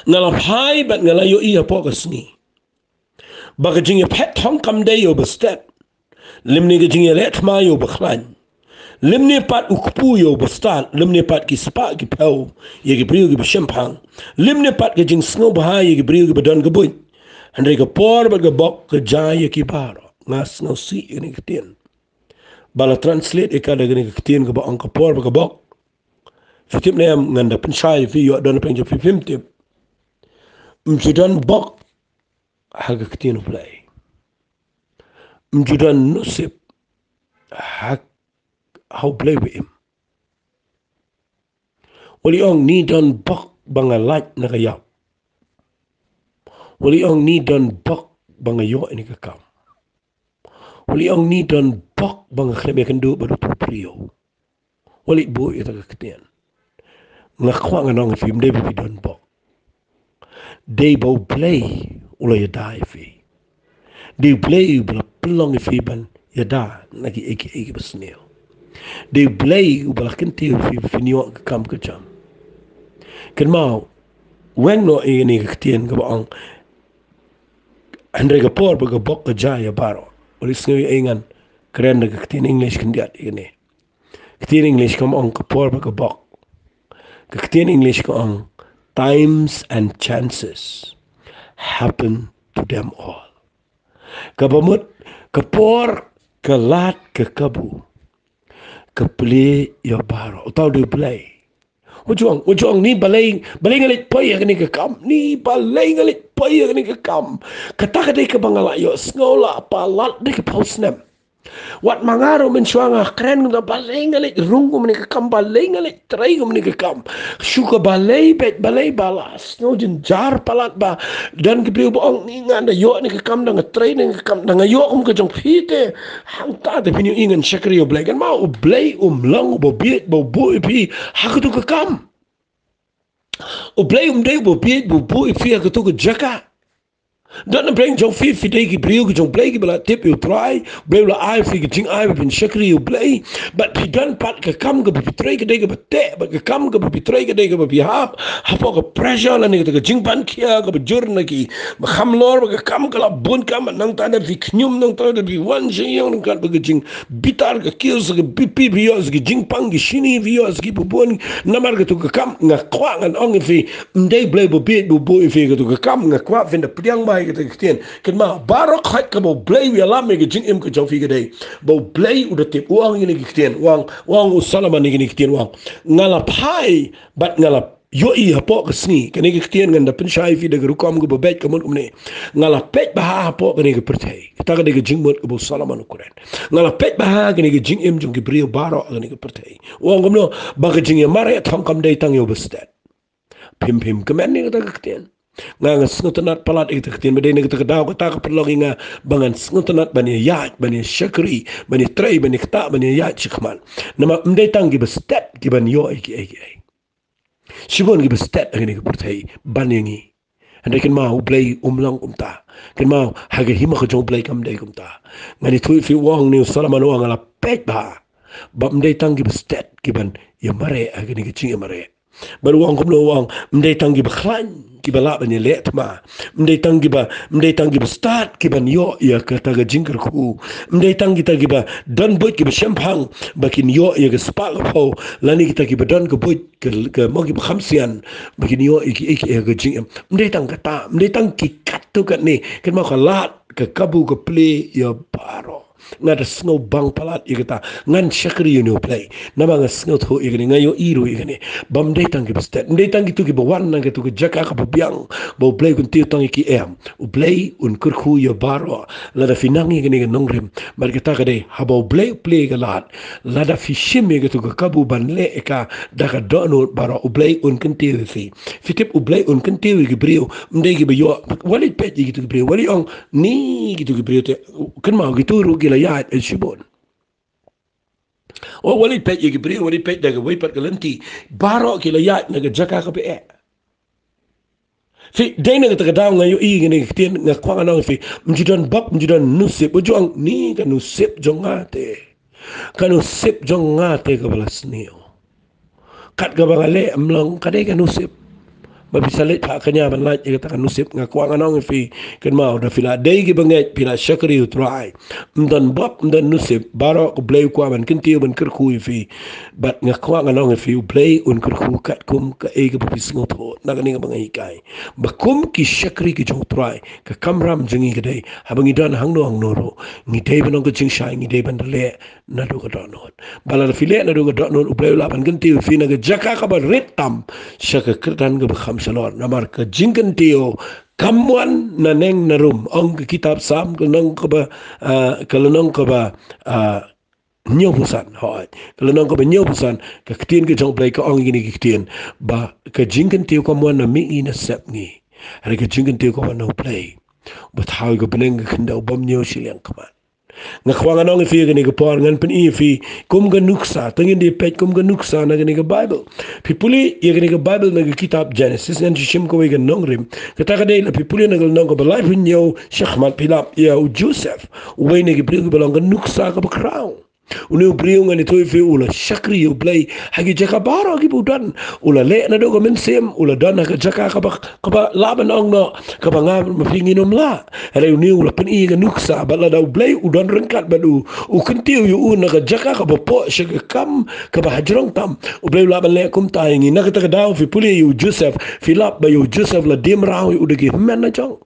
Nga la phai bad nga la ïohi hapoh ka sngi ba ka jingïaphet thong kam dei ïa uba stet, lymne ka jingïaleh thma ïa uba khlaiñ, lymne pat u kpu ïa uba stad, lymne pat ki spah ki phew ïa ki briew kiba shemphang, lymne pat ka jingsngewbha ïa ki briew kiba don ka buit. Hynrei ka por bad ka bok ka jia ïa ki baroh. Nga sngewsih ïa kane ka ktien. Ba la translate ïa ka da kane ka ktien kaba ong ka por bad ka bok. Phi tip ne em, ngan da pynshai ïa phi, ïoh don pynshai ïa phi, phim tip. Ym ju don bok ha ka ktien U Blei. Ym ju don nusip ha, ha U Blei ba im. Wat leh ong ni don bok ba nga lait na ka ïap. Wat leh ong ni don bok ba nga ïoh ïa kane ka kam. Wat leh ong ni don bok ba nga khlem ïakynduh bad uto u briew. Wat leh buh ïa kata ka ktien. Nga kwah ngan ong ïa phi, ym dei ba phi don bok. Dei ba U Blei u la ïada ïa phi. Dei U Blei uba la pynlong ïa phi ban ïada na kiei kiei kiba sniew. Dei U Blei uba la kyntiew ïa phi ba phin ïoh ka kam ka jam. Kynmaw, weng noh ïa kane ka ktien kaba ong, hynrei ka por bad ka bok ka jia ïa baroh. Wat leh sngew ïa ei, ngan kren da ka ktien English khyndiat ïa kane. Ktien English kam ong ka por bad ka bok. Ka ktien English ka ong, times and chances happen to them all. Kaba mut, ka por, ka lad, ka kabu, ka plie ïa baroh. Uta u dei U Blei. U ong, u ong, ni balei, balei nga leit poi ïa kane ka kam, ni balei nga leit poi ïa kane ka kam. Kata ka dei kaba nga la ïohsngew la palat da ki phew snem. Wat ma nga ruh mynshuwa nga kren kumta, balei nga leit rung kumne ka kam, balei nga leit trei kumne ka kam. Shu ka balei beit, balei ba la sngew jynjar palat ba don ki briew ba ong, ni nga da ïoh ne ka kam, da nga trei ne ka kam, da nga ïoh kum ka jong phi te. Hangta te phin ïohi ngan shakri U Blei. Kynmaw, U Blei um long uba bieit ba u buh ïa phi ha katu ka kam. U Blei um dei uba bieit ba u buh ïa phi ha katu ka jaka. Don na pdeng jong phi, phi dei ki briew ki jong U Blei kiba la tip ïa U Trai, U Blei u la ai phi ka jingai ba phin shakri U Blei. Bad phi don pat ka kam kaba phi trei ka dei kaba teh, bad ka kam kaba phi trei ka dei kaba phi hap hapoh ka pressure lane kata ka jingpang khia kaba jur na ki ba kham lor, ba ka kam ka la bun kam, nangta da phi khñium, nangta da phi wan sha ïing, nangta ba ka jingbitar ka kiew, sa ka B P phi ïoh, sa ka jingpang ki shini phi ïoh, sa ki bun, namar katu ka kam. Nga kwah ngan ong ïa phi, ym dei U Blei ba bieit ba u buh ïa phi katu ka kam. Nga kwah phin da pdiang bha ïa kata ka ktien. Kynmaw, baroh khoit kaba U Blei u ïalam ïa ka jingim ka jong phi ka dei ba U Blei u da tip. U ong ïa kane ka ktien, u ong, u ong u Solomon ïa kane ka ktien, u ong, nga la phai bad nga la ïohi hapoh ka sngi. Kane ka ktien ngan da pynshai ïa phi da ka rukom kaba beit, ka mut kumne: Nga la peit bha hapoh kane ka pyrthei. Kata ka dei ka jingmut kaba u Solomon u kren. Nga la peit bha ha kane ka jingim jong ki briew baroh ha kane ka pyrthei. U ong kumno? Ba ka jingïamareh thong kam dei tang ïa uba stet. Phim, phim kmen ïa kata ka ktien. Nga, nga sngewtynnat palat ïa kata ka ktien. Ba dei na kata ka daw kata ka pynlong ïa nga ba ngan sngewtynnat ban ïaid, ban ïashakri, ban ïatrei, ban ïaktah, ban ïaid shakhmat. Namar ym dei tang kiba stet kiban ïoh ïa kiei kiei. Shibun kiba stet ha kane ka pyrthei ban ïa ngi. Hynrei kynmaw, U Blei um long kumta. Kynmaw, ha ka hima ka jong U Blei kam dei kumta. Ngan ïathuh ïa phi, u ong ne u Solomon, u ong, nga la peit bha ba ym dei tang kiba stet kiban ïamareh ha kane ka jingïamareh. Bad u ong kumno? U ong, ym dei tang kiba khlaiñ kiba lah ban ïaleh thma. Ym dei tang kiba, ym dei tang kiba stad kiban ïoh ïa kata ka jingkyrkhu. Ym dei tang kita kiba don buit, kiba shemphang, ba kin ïoh ïa ka spah ka phew, lane kita kiba don ka buit, ka, ka mo, kiba kham sian, ba kin ïoh ïa ki, ïa ki, ïa ka jingim. Ym dei tang kata, ym dei tang ki katto katne. Kynmaw, ka lad, ka kabu, ka plie ïa baroh. Nga da sngew bang palat ïa kata. Ngan shakri ïa une U Blei. Namar nga sngewthuh ïa kane, nga ïohi ruh ïa kane. Bym dei tang kiba stet. Ym dei tang kito kiba wan na kato ka jaka kaba biang ba U Blei u kyntiew tang ïa ki, em. U Blei un kyrkhu ïa baroh. Lada phi nang ïa kane ka nongrim. Bad kata ka dei, haba U Blei u plie ïa ka lad, lada phi shim ïa kato ka kabu ban leh ïa ka da ka dohnud baroh, U Blei un kyntiew ïa phi. Phi tip U Blei un kyntiew ïa ki briew, ym dei kiba ïoh. Wat leit peit ïa kito ki briew, wat leit ong, ni kito ki briew te, kynmaw, kito ruh ki la ïaid shibun. O, wat leit peit ïa ki briew, wat leit peit da kawei pat ka lynti. Baroh ki la ïaid na ka jaka kaba eh. Phi, dei na kata ka daw nga ïohi ïa kane ka ktien, nga kwah ngan ong ïa phi. Ym ju don bok, ym ju don nusip. Wat ju ong, ni ka nusip jong nga te. Ka nusip jong nga te kaba la sniew. Kat kaba nga leh ym long, ka dei ka nusip. Ba phi sa leit phah kñia ban lait ïa kata ka nusip. Nga kwah ngan ong ïa phi, kynmaw, da phi la dei kiba ngeit, phi la shakri ïa U Trai, ym don bok, ym don nusip, baroh U Blei u kwah ban kyntiew, ban kyrkhu ïa phi. Bad nga kwah ngan ong ïa phi, U Blei un kyrkhu katkum kaei kaba phi sngewthuh. Na kane kaba nga hikai, ba kum ki shakri ki jong U Trai, ka kamram jong ngi ka dei, haba ngi don hangno hangno ruh, ngi dei ban long ka jingshai, ngi dei ban leh naduh ka dohnud. Ba lada phi leh naduh ka dohnud, U Blei u lah ban kyntiew ïa phi na ka jaka kaba rit tam sha ka kyrdan kaba kham shalor. Namar ka jingkyntiew kam wan na neng na rum. Ong ka kitab Salm, ka lynnong kaba, ah, ka lynnong kaba, ah, hynñiewphew san, hooid. Ka lynnong kaba hynñiewphew san, ka ktien ka jong U Blei ka ong ïa kine ki ktien, ba ka jingkyntiew kam wan na mihngi na sepngi. Hynrei ka jingkyntiew ka wan na U Blei, uba thaw ïa ka bneng ka khyndew, bym ñiew shiliang khmat. Nga kwah ngan ong ïa phi ïa kane ka por, ngan pyni ïa phi kum ka nuksa, te ngin ïa peit kum ka nuksa na kane ka Baibl. Phi pule ïa kane ka Baibl na ka kitab Genesis, ngan sa shim kawei ka nongrim. Kata ka dei, lada phi pule na ka lynnong kaba laiphew hynñiew shakhmat, phi lap ïa u Joseph, uwei na ki briew kiba long ka nuksa kaba khraw. Une u briew, ngan ïathuh ïa phi, u la shakri ïa U Blei ha ki jaka baroh kiba u don. U la leh naduh ka mynsiem, u la don ha ka jaka kaba, kaba lah ban ong noh, kaba nga ma phi ngin ym lah. Hynrei une u la pyni ïa ka nuksa, bad lada U Blei u don ryngkat bad u, u kyntiew ïa u na ka jaka kaba pop sha ka kam kaba hajrong tam, U Blei u lah ban leh kumta ïa ngi. Na kata ka daw phi pule ïa u Joseph, phi lap ba ïa u Joseph la die mraw ïa u da ki hynmen la jong.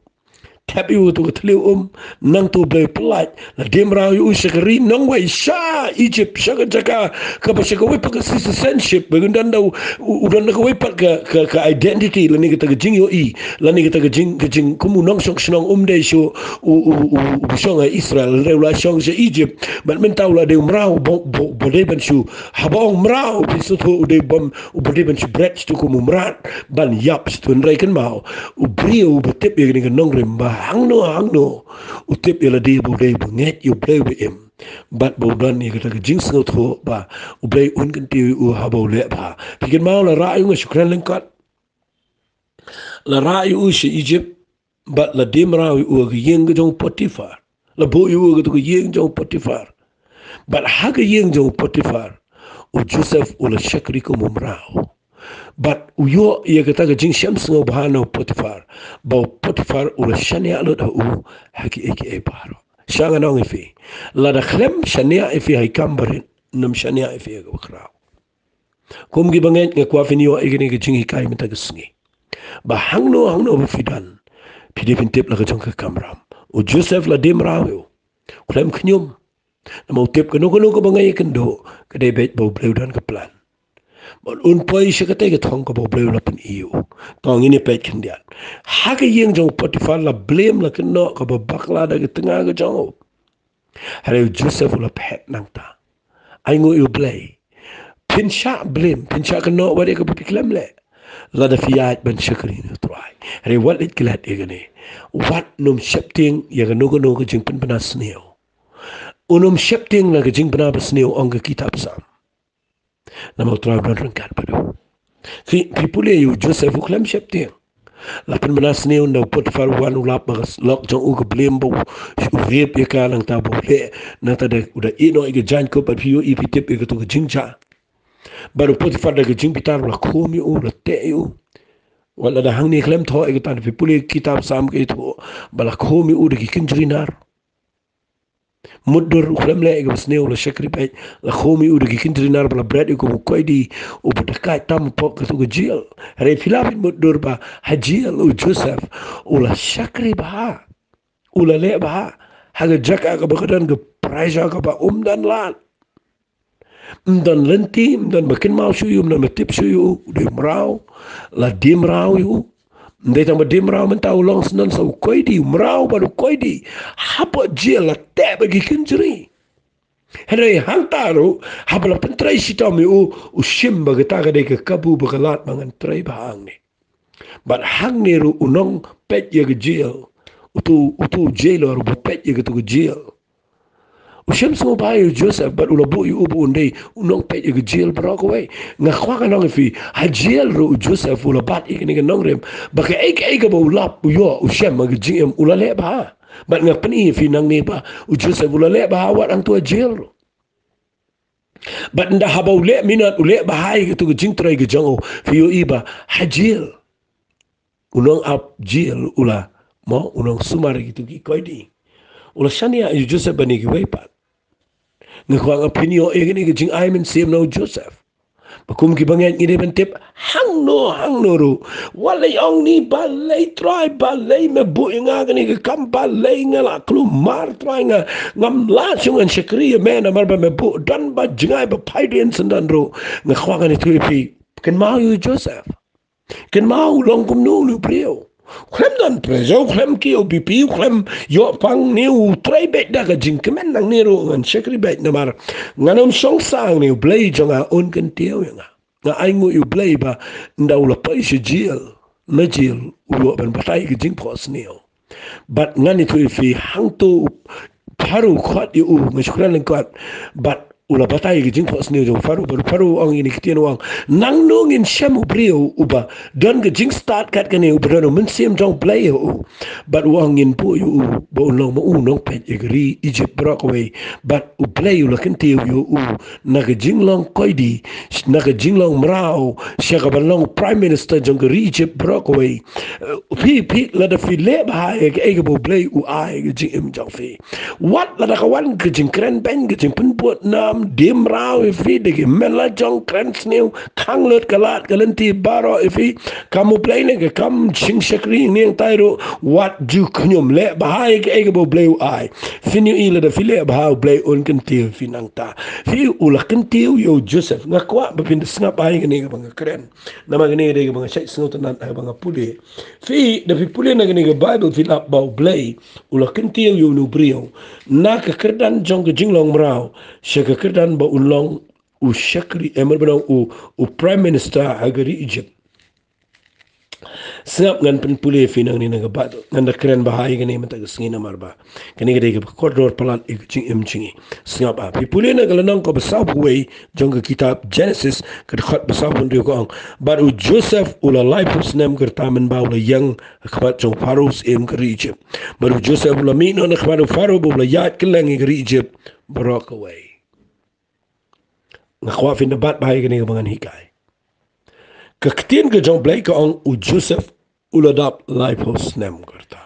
Thep ïa u ha kato ka thliew um, nangta U Blei u pyllait, la die mraw ïa u sha ka ri nongwei, sha Egypt, sha ka jaka kaba sha kawei pat ka citizenship, ba un don da u, u, u don da kawei pat ka, ka, ka identity, lane kata ka jingïohi, lane kata ka jing, ka jing, kum u nongshong shnong um dei shuh u, u, u, u ba shong ha Israel, hynrei u la shong sha Egypt. Bad mynta u la dei u mraw, ba, ba, ba dei ban shu, haba ong mraw, phi sngewthuh u dei bym, u ba dei ban shu bret shatu kum u mrad ban ïap shatu, hynrei kynmaw, u briew uba tip ïa kane ka nongrim, ba hangno hangno u tip ïa lade ba u dei uba ngeit ïa U Blei uba im, bad ba u don ïa kata ka jingsngewthuh ba U Blei un kyntiew ïa u haba u leh bha. Phi kynmaw, la rah ïa u, nga shu kren lyngkot, la rah ïa u sha Egypt, bad la die mraw ïa u ha ka ïing ka jong u Potiphar. La buh ïa u ha kato ka ïing jong u Potiphar. Bad ha ka ïing jong u Potiphar, u Joseph u la shakri kum u mraw. Bad u ïoh ïa kata ka jingshem sngewbha na u Potiphar, ba u Potiphar u la shaniah lut ha u ha kiei kiei baroh. Sha ngan ong ïa phi, lada khlem shaniah ïa phi ha ki kam barit, ym shaniah ïa phi ha kaba khraw. Kum kiba ngeit, nga kwah phin ïoh ïa kane ka jinghikai mynta ka sngi, ba hangno hangno ba phi don, phi dei phin tip la ka jong ka kamram. U Joseph la die mraw ïa u, khlem khñium. Namar u tip kano kano kaba nga ïakynduh, ka dei beit ba U Blei u don ka plan. Bad un poi sha katei ka thong kaba U Blei u la pyni ïa u. To ngin ïa peit khyndiat. Ha ka ïing jong u Potiphar la blame, la kynnoh kaba bakla da ka tnga ka jong u. Hynrei u Joseph u la phet nangta. Ai nguh ïa U Blei. Phin shah blame, phin shah kynnoh wat ïa kaba phi khlem leh, lada phi ïaid ban shakri ïa U Trai. Hynrei wat leit klet ïa kane. Wat nym sheptieng ïa kano kano ka jingpynbna sniew. Un nym sheptieng na ka jingbna ba sniew, ong ka kitab Salm. Namar U Trai u don ryngkat bad u. Phi, phi pule ïa u Joseph, u khlem sheptieng. La pynbna sniew, ynda u Potiphar u wan u lap ba ka lok jong u ka blame ba u, u rape ïa ka, nangta ba u leh, nangta da u da ïeh noh ïa ka jaiñkup, bad phi ïohi, phi tip ïa kato ka jingjia. Bad u Potiphar da ka jingbitar u la khum ïa u, u la teh ïa u. Wat lada hangne khlem thoh ïa kata, phi pule ïa ka kitab Salm ka ïathuh ba la khum ïa u da ki kynjri nar. Mutdur, u khlem leh ïa kaba sniew, u la shakri beit, la khum ïa u da ki kynjri nar bad la bret ïa u kum u koidi uba dakaid tam hapoh kato ka jel. Hynrei phi lah ban mutdur ba ha jel u Joseph u la shakri bha. U la leh bha ha ka jaka kaba ka don ka pressure kaba um don lad. Ym don lynti, ym don ba kynmaw shuh ïa u, ym don ba tip shuh ïa u, u dei u mraw, la die mraw ïa u. Ym dei tang ba die mraw mynta, u long syndon sa u koidi, u mraw bad u koidi. Hapoh jail la teh bad ki kynjri. Hynrei hangta ruh, haba la pyntrei shitom ïa u, u shim ba kata ka dei ka kabu ba ka lad ba ngan trei bha hangne. Bad hangne ruh u nongpeit ïa ka jail, utu, utu u jailer uba peit ïa katu ka jail, u shim sngewbha ïa u Joseph bad u la buh ïa u ba un dei u nongpeit ïa ka jail baroh kawei. Nga kwah ngan ong ïa phi, ha jail ruh u Joseph u la bat ïa kane ka nongrim, ba kaei kaei kaba u lap, u ïoh, u shem ha ka jingim, u la leh bha. Bad nga pyni ïa phi nangne ba u Joseph u la leh bha wat hangtu ha jail ruh. Bad ynda haba u leh minot, u leh bha ha katu ka jingtrei ka jong u, phi ïohi ba ha jail, u nongap jail u la, mo, u nongsumar ïa kitu ki koidi. U la shaniah ïa u Joseph bad ïa kiwei pat. Nga kwah ngin pynïoh ïa kane ka jingai mynsiem na u Joseph. Ba kum ki bangeit ngi dei ban tip hangno hangno ruh. Wat leh ong ni, balei Trai, balei me buh ïa nga kane ka kam, balei nga la kulmar Trai, nga ngam lah shuh ngan shakri ïa me namar ba me buh. Don ba jngai ba phaidien syndon ruh. Nga kwah ngan ïathuh ïa phi, kynmaw ïa u Joseph. Kynmaw u long kumno une u briew. U khlem don pressure, u khlem kiew B P, u khlem ïoh pang ne, u trei beit da ka jingkmen. Nangne ruh ngan shakri beit namar ngan ym shong sah hangne, u Blei jong nga un kyntiew ïa nga. Nga ainguh ïa u Blei ba ynda u la poi sha jail, na jail u ïoh ban batai ka jingphohsniew. Bad ngan ïathuh ïa phi, hangto u Pharaoh u khot ïa u, nga shu kren lyngkot. Bad u la batai ka jingphohsniew jong u Pharaoh, bad u Pharaoh u ong ïa kine ki ktien, u ong, nangno ngin shem u briew uba don ka jingstad kat kane, uba don u mynsiem jong u Blei ha u. Bad u ong, ngin buh ïa u ba un long ma u nongpeit ïa ka ri Egypt baroh kawei. Bad u Blei u la kyntiew ïa u na ka jinglong koidi, na ka jinglong mraw, sha ka ban long Prime Minister jong ka ri Egypt baroh kawei. Eh, phi, phi, lada phi leh bha ïa kaei kaba u Blei u ai ha ka jingim jong phi. Wat lada ka wan ka jingkren beiñ, ka jingpynbud nam, die mraw ïa phi da ki men la jong, kren sniew, khang lut ka lad ka lynti baroh ïa phi. Kam u Blei ne ka kam jingshakri ne, nangta ruh wat ju khñium, leh bha ïa kaei kaba u Blei u ai. Phin ïohi lada phi leh bha u Blei un kyntiew ïa phi nangta. Phi, u la kyntiew ïa u Joseph. Nga kwah ba phin da sngap bha ïa kane kaba nga kren. Namar kane ka dei kaba nga shait sngewtynnat haba nga pule. Phi, da phi pule na kane ka Baibl phi lap ba u Blei u la kyntiew ïa une u briew na ka kyrdan jong ka jinglong mraw sha ka kyrdan ba un long u shakri, eh, mar ba long u, u Prime Minister ha ka ri Egypt. Sngap, ngan pynpule ïa phi nangne na ka Baibl. Ngan da kren bha ïa kane mynta ka sngi namar ba kane ka dei kaba kordor palat ïa ka jingim jong ngi. Sngap, ah, phi pule na ka lynnong kaba sawphew wei jong ka kitab Genesis, ka dkhot ba sawphew hynriew, ka ong, bad u Joseph u la laiphew snem ka rta mynba u la ïeng ha khmat jong u Pharaoh, syiem ka ri Egypt. Bad u Joseph u la mih noh na khmat u Pharaoh bad u la ïaid kylleng ïa ka ri Egypt baroh kawei. Nga kwah phin da bat bha ïa kane kaba ngan hikai. Ka ktien ka jong u Blei ka ong u Joseph u la dap laiphew snem ka rta.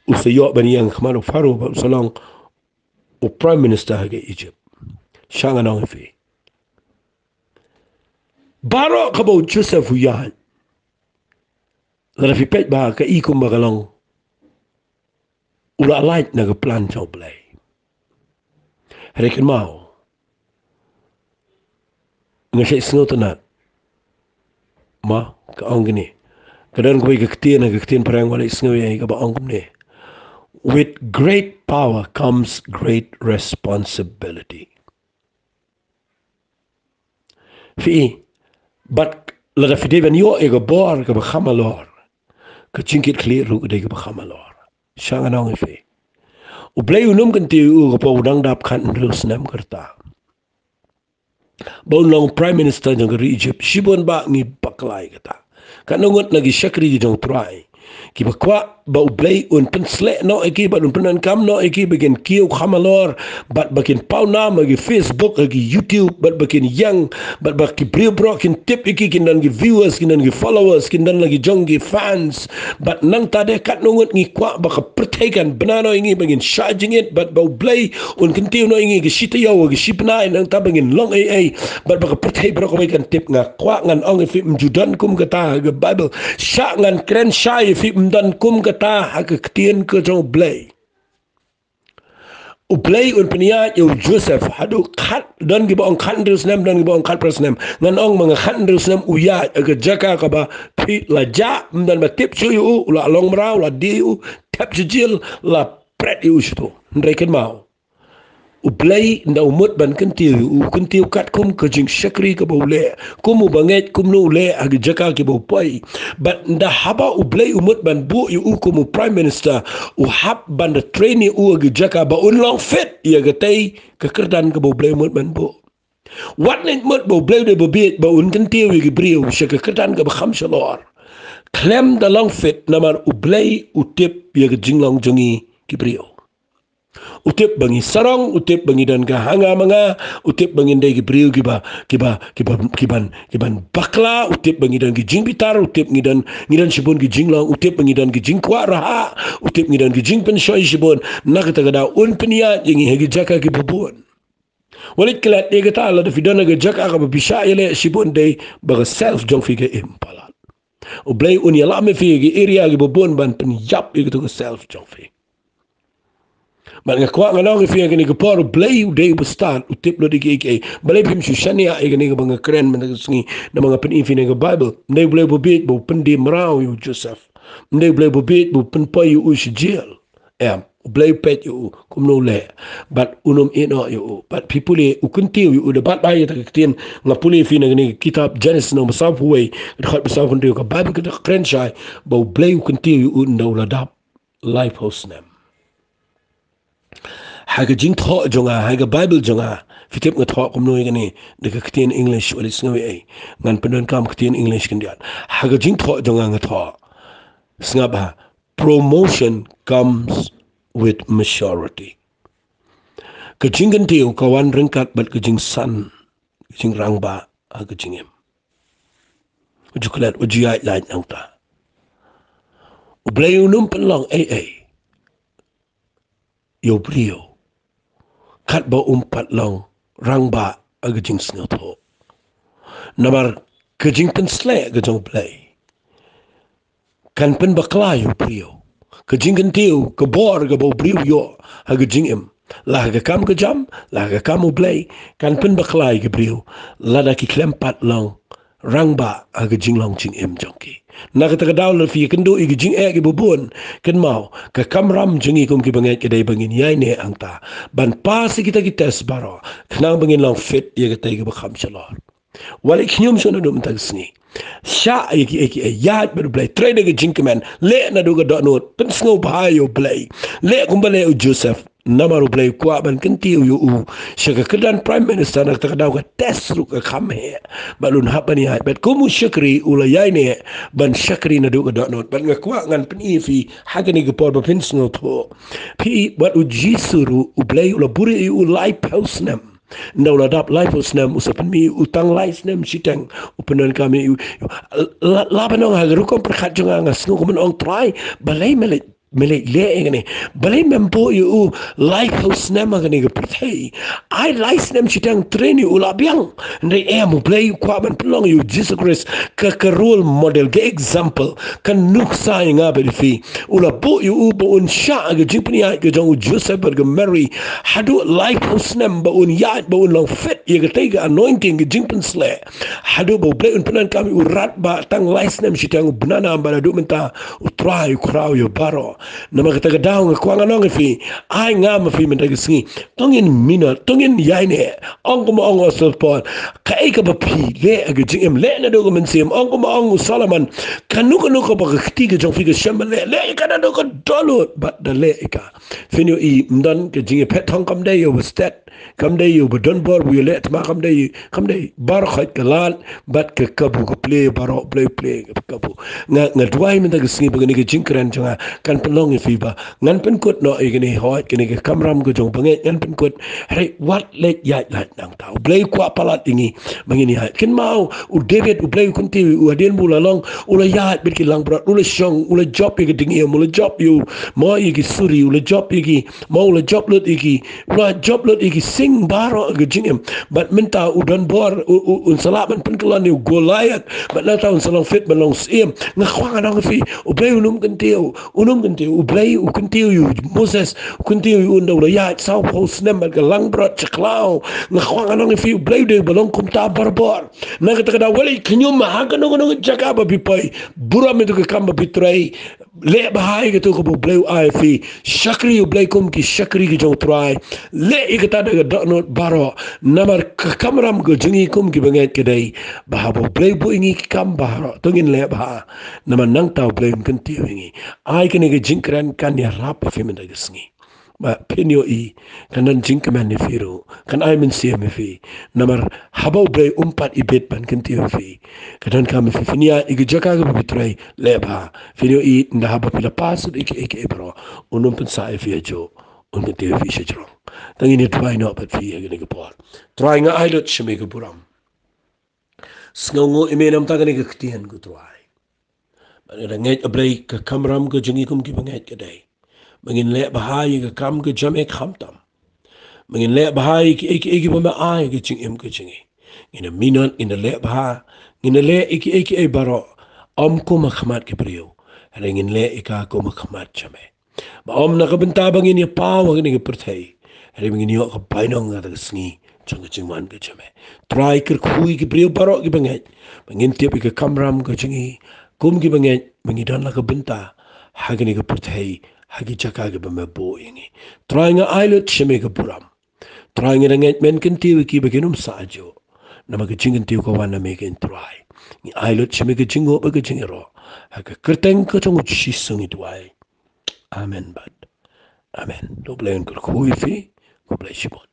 U sa ïoh ban ïeng ha khmat u Pharaoh bad u sa long u Prime Minister ha ka Egypt. Shah ngan ong ïa phi, baroh kaba u Joseph u ïaid, lada phi peit bha ka i kumba ka long u la lait na ka plan jong u Blei. Hynrei kynmaw, nga shait sngewtynnat. Ma, ka ong kane. Ka don kawei ka ktien, ka ktien phareng, wat leit sngew ïa kaba ong kumne. With great power comes great responsibility. Phi, bad lada phi dei ban ïoh ïa ka bor kaba kham halor, ka jingkitkhlieh ruh ka dei kaba kham halor. Shah ngan ong ïa phi, u Blei um kyntiew ïa u hapoh u dang dap khathynriew snem ka rta ba un long Prime Minister jong ka ri Egypt. Shibun bah ngi bakla ïa kata. Katno ngut na ki shakri ki jong u Trai kiba kwah ba u Blei un pynsleh noh ïa ki bad un pyndonkam noh ïa ki ba kin kiew kham halor, bad ba kin pawnam ha ki Facebook, ha ki YouTube, bad ba kin ïeng, bad ba ki briew baroh kin tip ïa ki, kin don ki viewers, kin don ki followers, kin don la ki jong ki fans. Bad nangta de katno ngut ngi kwah ba ka pyrthei kan bna noh ïa ngi ba ngin shah jingit, bad ba u Blei un kyntiew noh ïa ngi ka shi taïew, ka shi bnai, nangta ba ngin long ei ei, bad ba ka pyrthei baroh kawei kan tip. Nga kwah ngan ong ïa phi, ym ju don kum kata ha ka Baibl. Shah ngan kren shai ïa phi, ym don kum kata ha ka ktien ka jong u Blei. U Blei un pynïaid ïa u Joseph haduh khat, don kiba ong khathynriew snem, don kiba ong khatphra snem. Ngan ong ma nga khathynriew snem u ïaid ha ka jaka kaba phi la jah, ym don ba tip shuh ïa u, u la long mraw, la die ïa u, thep sha jel, la pret ïa u shuh. Hynrei kynmaw, U Blei ynda u mut ban kyntiew ïa u, u kyntiew katkum ka jingshakri kaba u leh, kum u bangeit, kumno u leh ha ki jaka kiba u poi. Bad ynda haba U Blei u mut ban buh ïa u kum u Prime Minister, u hap ban da train ïa u ha ki jaka ba un long fit ïa katei ka kyrdan kaba U Blei u mut ban buh. Wat leh mut ba U Blei u dei ba bieit ba un kyntiew ïa ki briew sha ka kyrdan kaba kham shalor. Khlem da long fit namar U Blei u tip ïa ka jinglong jong ngi ki briew. U tip ba ngi sarong, u tip ba ngi don ka hanga manga, u tip ba ngin dei ki briew kiba, kiba, kiba, kiban, kiban bakla, u tip ba ngi don ki jingbitar, u tip ngi don, ngi don shibun ki jinglong, u tip ba ngi don ki jingkwah raha, u tip ngi don ki jingpynshoi shibun, na kata ka daw un pynïaid ïa ngi ha ki jaka kiba bun. Wat leh klet ïa kata, lada phi don ha ka jaka kaba phi shah ïaleh shibun dei ba ka self jong phi ka im palat. U Blei un ïalam ïa phi ha ki area kiba bun ban pynïap ïa kata ka self jong phi. Bad nga kwah ngan ong ïa phi ha kane ka por, U Blei u dei uba stad, u tip lut ïa kiei kiei. Balei phim shu shaniah ïa kane kaba nga kren mynta ka sngi, namar nga pyni ïa phi na ka Bible. Ym dei U Blei uba bieit ba u pyndie mraw ïa u Joseph. Ym dei U Blei uba bieit ba u pynpoi ïa u sha jel. Em, U Blei u peit ïa u kumno u leh. Bad un ym ïehnoh ïa u. Bad phi pule u kyntiew ïa u da bad bai ïa kata ka ktien nga pule ïa phi na kane ka kitab Genesis nong ba sawphew wei, ka dkhot ba sawphew hynriew, ka Bible ka da kren shai ba U Blei u kyntiew ïa u ynda u la dap laiphew snem. Ha ka jingthoh jong nga, ha ka Bible jong nga, phi tip nga thoh kumno ïa kane, da ka ktien English, wat leh sngew ei ei. Ngan pyndonkam ka ktien English khyndiat. Ha ka jingthoh jong nga nga thoh. Sngap ha, promotion comes with maturity. Ka jingkyntiew ka wan ryngkat bad ka jingsan, ka jingrangbah ha ka jingim. U ju klet, u ju ïaid lait nangta. U Blei un ym pynlong ei ei ïa u briew katba um pat long rangbah ha ka jingsngewthuh. Namar ka jingpynsleh ka jong U Blei kan pynbakla ïa u briew. Ka jingkyntiew, ka bor kaba u briew u ïoh ha ka jingim, la ha ka kam ka jam, la ha ka kam U Blei, kan pynbakla ïa ki briew lada ki khlem pat long rangbah ha ka jinglong jingim jong ki. Na kata ka daw lada phi ïakynduh ïa ki jingeh kiba bun, kynmaw, ka kamram jong ngi kum ki bangeit ka dei ba ngin ïaineh hangta ban pass ïa kita ki test baroh khnang ba ngin long fit ïa katei kaba kham shalor. Wat leh khñium shuh naduh mynta ka sngi. Shah ïa kiei kiei, ïaid bad U Blei, trei da ka jingkmen, leh naduh ka dohnud, pynsngewbha ïa U Blei. Leh kumba leh u Joseph, namar U Blei u kwah ban kyntiew ïa u sha ka kyrdan Prime Minister, na kata ka daw ka test ruh ka kham heh. Bad un hap ban ïaid, bad kum u shakri u la ïaineh ban shakri naduh ka dohnud. Bad nga kwah ngan pyni ïa phi ha kane ka por ba phin sngewthuh. Phi, bad u Jisu ruh U Blei u la buhrieh ïa u laiphew snem. Ynda u la dap laiphew snem u sa pynmih u tang lai snem shiteng, u pyndonkam ïa u. La, la ban ong ha ka rukom pyrkhat jong nga, nga sngew kumno ong, Trai, balei me leit, me leit leh ïa kane? Balei mem buh ïa u laiphew snem ha kane ka pyrthei? Ai lai snem shiteng, train ïa u, la biang. Hynrei em, U Blei u kwah ban pynlong ïa u Jisu Khrist ka, ka role model, ka example, ka nuksa ïa nga bad ïa phi. U la buh ïa u ba un shah ka jingpynïaid ka jong u Joseph bad ka Mary haduh laiphew snem, ba un ïaid, ba un long fit ïa katei ka anointing, ka jingpynsleh, haduh ba U Blei un pyndonkam ïa u radbah tang lai snem shiteng, u bnai nam, bad haduh mynta U Trai u khraw ïa baroh. Namar kata ka daw nga kwah ngan ong ïa phi, ai nga ma phi mynta ka sngi, to ngin minot, to ngin ïaineh. Ong kumba ong u Apostol Paul, kaei kaba phi leh ha ka jingim, leh naduh ka mynsiem. Ong kumba ong u Solomon, kano kano kaba ka kti ka jong phi ka shem ban leh, leh ïa ka naduh ka dohnud, bad da leh ïa ka. Phin ïohi, ym don ka jingïaphet thong, kam dei ïa uba stet, kam dei ïa uba don bor ba u ïaleh thma, kam dei, kam dei, baroh khoit ka lad bad ka kabu, ka plie baroh, Blei plie ka kabu. Nga, nga duwai mynta ka sngi ba kane ka jingkren jong nga kan pynlong ïa phi ba ngan pynkut noh ïa kane, hooid, kane ka kamram ka jong bangeit ngan pynkut. Hynrei wat leit ïaid lait nangta. U Blei u kwah palat ïa ngi ba ngin ïaid. Kynmaw, u David, U Blei u kyntiew ïa u hadien ba u la long, u la ïaid bad ki langbrot, u la shong, u la jop ïa ki dngiem, u la jop ïa u, mo, ïa ki suri, u la jop ïa ki, mo, u la jop lut ïa ki, u la jop lut ïa ki sing baroh ha ka jingim. Bad mynta u don bor, u, u, un sa lah ban pynkyllon ïa u Goliath. Bad nangta un sa long fit ban long syiem. Nga kwah ngan ong ïa phi, U Blei un ym kyntiew, un ym kyntiew Te U Blei u kyntiew ïa u Moses, u kyntiew ïa u ynda u la ïaid saw phew snem bad ka langbrot sha khlaw. Nga kwah ngan ong ïa phi, U Blei u dei ba long kumta barabor. Na kata ka daw, wat leit khñium ha kano kano ka jaka ba phi poi. Burom ïa kato ka kam ba phi trei. Leh bha ïa kato kaba U Blei u ai ïa phi. Shakri U Blei kum ki shakri ki jong U Trai. Leh ïa kata da ka dohnud baroh. Namar ka kamram ka jong ngi kum ki bangeit ka dei ba haba U Blei u buh ïa ngi ki kam baroh, to ngin leh bha. Namar nangta U Blei un kyntiew ïa ngi. Ai kane ka jingkren kan ïarap ïa phi mynta ka sngi. Ba phin ïohi, kan don jingkmen ïa phi ruh, kan ai mynsiem ïa phi. Namar haba U Blei um pat ibit ban kyntiew ïa phi, ka donkam ïa phi phin ïaid ïa ka jaka kaba phi trei, leh bha. Phin ïohi, ynda haba phi la pass ïa kiei kiei baroh, un ym pynsah ïa phi hajuh, un kyntiew ïa phi shajrong. Tang ngin ïa duwai noh bad phi ha kane ka por. Trai, nga ai lut sha me ka burom. Sngewnguh ïa me namar kane ka ktien, ko Trai. Ba nga da ngeit, A Blei, ka kamram ka jong ngi kum ki bangeit ka dei ba ngin leh bha ïa ka kam ka jong me khamtam. Ba ngin leh bha ïa kiei kiei kiba me ai ha ka jingim ka jong ngi. Ngin da minot, ngin da leh bha, ngin da leh ïa kiei kiei baroh, ym kum ha khmat ki briew, hynrei ngin leh ïa ka kum ha khmat jong me. Ba ym na ka bynta ba ngin ïa paw ha kane ka pyrthei, hynrei ba ngin ïoh ka bainong ha kata ka sngi jong ka jingwan ka jong me. Trai, kyrkhu ïa ki briew baroh ki bangeit ba ngin tip ïa ka kamram ka jong ngi kum ki bangeit ba ngi don la ka bynta ha kane ka pyrthei, ha ki jaka kiba me buh ïa ngi. Trai, nga ai lut sha me ka burom. Trai, nga da ngeit men kyntiew ïa ki ba kin ym sah hajuh. Namar ka jingkyntiew ka wan na me, ko Trai. Ngi ai lut sha me ka jingnguh bad ka jingïaroh. Ha ka kyrteng ka jong U Jisu ngi duwai. Amen bad amen. To U Blei un kyrkhu ïa phi. Khublei shibun.